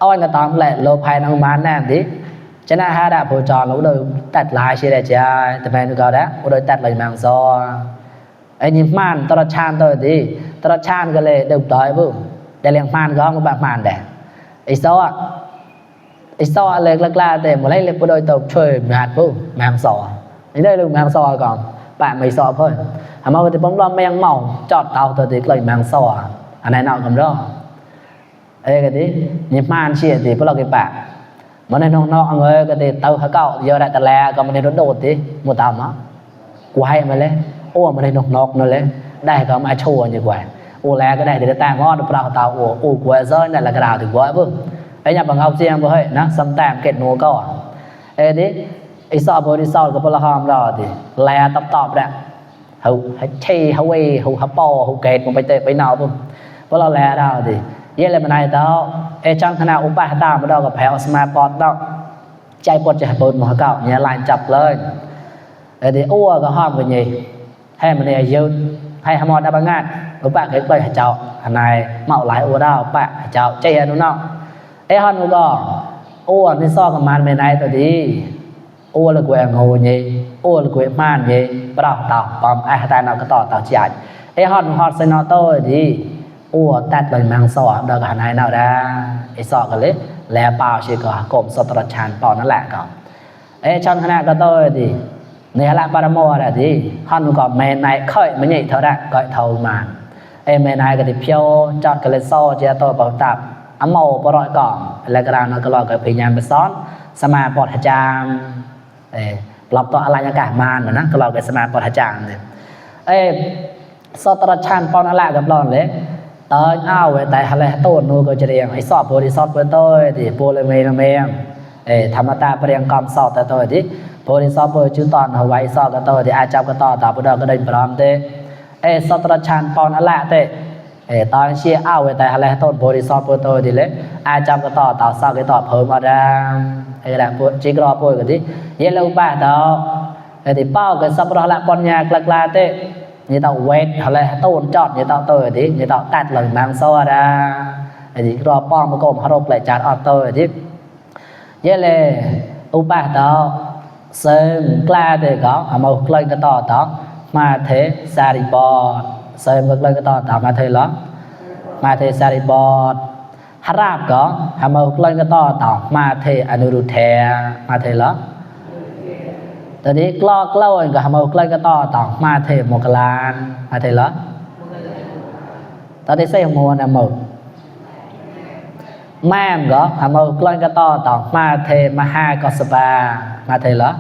อ้อนก็ตามแกล้ลมพายนางมันแน่ดิชนะฮาดาโพจรอุดรตัดลายเชียร์จ้าแต่แม่ก็ได้อุดรตัดเลยมังซอไอ้ยิมมันตระชานตัวดีตระชานก็เลยเดือดต่อยบุ แต่เลี้ยงมานก็มันแบบมานแต่ไอ้ซอเล็กลาแต่บ่ได้เล็กบ่โดยตบช่วยมหาปุ๊แมงซอนี่ได้ลูกแมงซอก่อนปะไม่ซอเพิ่นหามาที่ผมรอแมงเมาจอดเตาตัวที่เลยแมงซออันไหนเนาะกันรอcái tí nhịp man chia thì có là cái bạc mà nên nó người cái thì tao hả cậu giờ đại tạt lẹ còn mình đốn đột tí một tầm á quay mà lên ô mà nên nó lên đây có mai chua như vậy ô lẹ cái này thì ta ngon được vào tao ô quay rơi này là cái đào thì quay bưng ấy nhà bằng học riêng với nó xâm tạm kết nối câu cái tí ấy sao bữa đi sau có là hòm rồi thì lẹ tập đấy hậu hay hậu quay hậu hấp bò hậu kẹt cũng phải tệ phải nào bưng có là lẹ đâu thìเยเลยมันได้ตอจังขณะอุปาทานบ่ดอกกับแผวสมาปอดดอกใจปวดจะเปิดหมอเก่าเนี่ยลายจับเลยที่อ้วก็ห้อมกันนี่ให้มันได้ยืนให้หมอดาบงานอุปาเกิดไปเจ้าอันไหนเมาหลายอ้วดาวปะเจ้าใจอันนู้นเนาะฮอนก็อ้วนี่ซ้อกับมันไม่ได้ตัวดีอ้วละกวยงูนี่อ้วละกวยม่านนี่บ่ดอกตอปอมตายนก็ต่อใจฮอนใส่นอโตดีอ้วตัดเลยมังสอดอกหันให้เนาได้ไอ้สอกันเลยแลเปล่าชื่อก็กรมสตรชานปอนั่นแหละก่อนช่างคณะก็ตัวดีเนี่ยละปรโมอะไรดีฮันก็เมนไนค่อยไม่ใหญ่เท่าได้ก็เท่ามาเมนไนก็ติเพียวจอดกันเลยโซ่เจ้าตัวปตับอโมปรอยก่อนแล้วก็เราก็รอกับพยายามไปซ้อนสมาปอดจามปรับตัวอะไรอากาศมานเหมือนนะก็รอกับสมาปอดจามเนี่ยสตรชานปอนั่นแหละกับรอนเลยตอนเอาไว้แต่อะไรต้นนู้ก็จะเรียงไอ้สอบโพธิสอบเปิดต้อยที่โพลิเมร์เมียงธรรมตาเปรียงกรรมสอบแต่ต้อยที่โพธิสอบเปิดชื่อตอนเอาไว้สอบก็ต้อยที่อาจารย์ก็ต่อปดก็เดินพร้อมเตสตรชานปอนอะไรเตตอนเชียเอาไว้แต่อะไรต้นโพธิสอบเปิดต้อยที่เลยอาจารย์ก็ต่อสอบก็ต่อเพิ่มมาดังแหละจิกรอป่วยกันที่เยลูบ้าต่อที่เป้าก็สับรอละปอนยากลาเตnhư tao quét hoặc là tao chọn như tao tôi thì như tao tạt lần mang so ra thì rò pom mà cùng học lại chặt ở tôi thì vậy là upa tao xem cla thì có mà lên cái tao mà thế saripod xem lên cái tao mà thế lắm mà thế saripod harap có mà lên cái tao mà thế anuruthe mà thế lắmตอนนี้กล้อกล้วยก็ทำเอากล้วยก็ต่อมาเทมกลานมาเทละตอนนี้เสียงมัวนะหมดแม่ก็ทำเอากล้วยก็ต่อมาเทมาห้าก็สบามาเทละ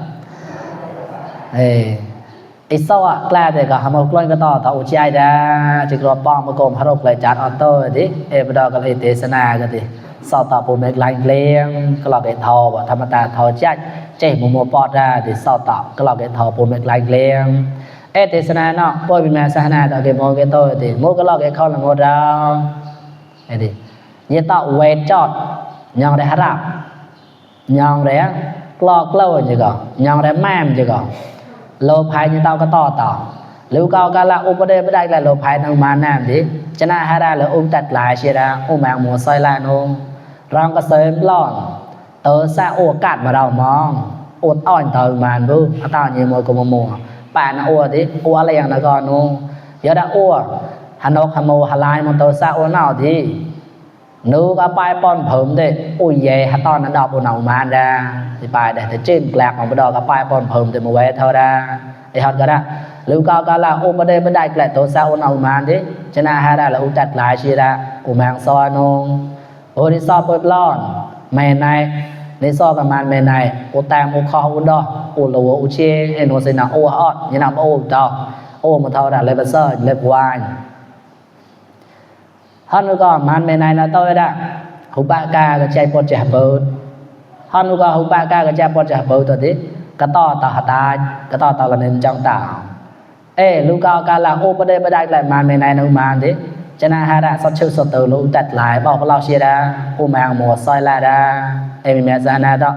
ไอ้โซ่กล้าแต่ก็ทำเอากล้วยก็ต่ออุจายได้จิกรอบป้องมาโกมพระรบเลยจัดออโต้ดิบดอก็เลยเทศนาก็ดิสอบต่อปุ่มเล็กลายเลี้ยงก็หลอกไอ้ทอบ่ธรรมดาทอจัดเจ้ามัวปอดได้ที่สอบต่อก็หลอกไอ้ทอปุ่มเล็กลายเลี้ยงเทศนาเนาะป่วยเป็นแม่สหนาต่อเกมโมเกโต้ดิโมก็หลอกไอ้เข้าหลังโมดาวดิยี่ต่อเวทจอดยองได้ฮารับยองได้กลอกเล่าจีก่อนยองได้แม่จีก่อนโลภายยี่ต่อก็ต่อหรือก็การละอุปเดชไม่ได้ละโลภายทางมาแน่ดิชนะฮาราหรือตัดหลายเชียร์แมงมัวซอยลานงรองก็เสริมล่อนซาโอกาสมาเรามองอดอ่อนเติมมันรู้ตอนนี้มัวก็มัวป่านอ้วดิอ้วอะไรอย่างนั้นก่อนนู้เยอะได้อ้วฮันนกฮัมโมฮัลไลมันซาอ้วน่าดีนู้ก็ไปป้อนเพิ่มเด็กอุ้ยเย่ฮัตตอนนั้นดอกบุญเอามาได้ที่ไปเด็กที่จิ้มแกลกของบุดอกก็ไปป้อนเพิ่มเด็กมาไว้เท่าได้ไอ้ฮัตก็ได้หรือก็ละอุปเดชไม่ได้แกลตัวซาอ้วเอามาดิชนะฮาราหรือตัดหลายชีระอุแมงซอนงโอ้ที่ซอเปิดล้อนไม่ในในซอกับมันไม่ในอุแตงอุคออุดออุลัวอุเชเอ็นโอเซนาโอฮอดยันนำโอต่อโอมาเท่าได้เลยเบเซอร์เลยวายฮันก็มันไม่ในนะตัวได้หุบปากาก็ใจปวดจะเปิดฮันก็หุบปากาก็ใจปวดจะเปิดตัวนี้ก็ต่อหัตาก็ต่อกันหนึ่งจังต่างลูกก็การละอุปเดชไม่ได้เลยมันไม่ในนุมานดิชนะฮาระสดชื่อสดตื่นรู้ตัดหลายบอกเราเชียร์ได้อุแมงมัวซอยลาได้มีแม่ซานาต่อ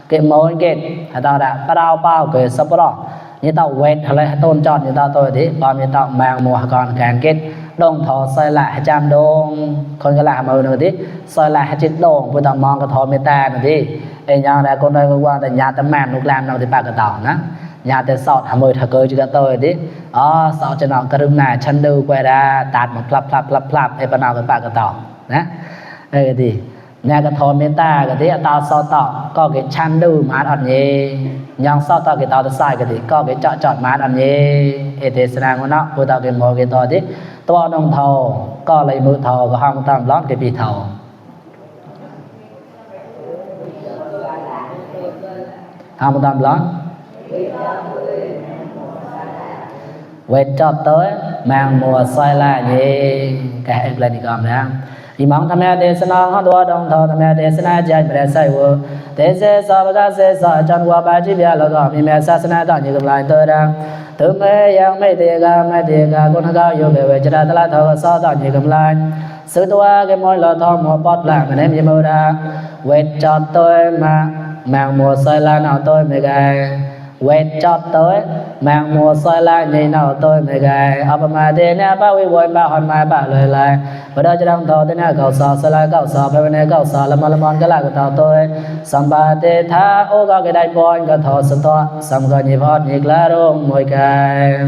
เก็บโมนเก็บให้ต่อได้ปลาเป้าเกิดสับปะรดนี่ต่อเวทอะไรต้นจอดนี่ต่อตัวที่พอมีต่อแมงมัวก่อนแกนเก็บดงทอซอยละให้จำดงคนก็ละมือหนึ่งที่ซอยละให้จิตดงผู้ต่อมองก็ทอเมตตาหนึ่งที่ยังได้คนใดคนว่าแต่ยาแต่แม่ลูกแรมเราที่ปากกระต่อนะยาแต่สอดทำมือถ้าเกิดจะกระตัวดิสอดจะนอนกระดุมหน้าชั้นดูกว่าได้ตัดมันพลับให้ปนเอากับปากกระต่อ นะก็ดีแนก็ทอเมตตาก็ดีตาซอตอก็cái chănดูมาอันนี้ยังซอตอcáiตาตะไซก็ดีก็cáiจอดมาอันนี้เทศนาของเนาะผู้ตาcáiโมcáiตอดิตัวดงเทาก็เลยมือเทาก็ห้องตามร้อนcáiปีเทาห้องตามร้อนเวทจอบtới mang mùa xoay lại như cái em lên đi còn đó thì mong tham gia đề sanh họ đua đồng thọ tham gia đề sanh chạy về sai vô thế sẽ so với các sẽ so trong qua bài chỉ biết là có mình mẹ sa sanh đó như cầm lại tôi đang thứ mấy yang mấy đề ga con cao yêu về cho ra ta thọ so đó như cầm lại sự tua cái môi lọ thọ mùa bọt là mình em như mơ ra quét cho tôi mà mang mùa xoay lại nào tôi mới gai quét cho tới mang mùa xoay lại như nào tôi mới gai ở mà thế nè bao quý vội bao hòn mai bao lời lại và đó cho đồng thọ thế nè cầu sò xoay lại cầu sò bên này cầu sò làm mòn cái là của thọ tôi sắm ba thế tha ô có cái đại bòn cái thọ sân thọ sắm cái nhịp hót nhịp lá rong môi gai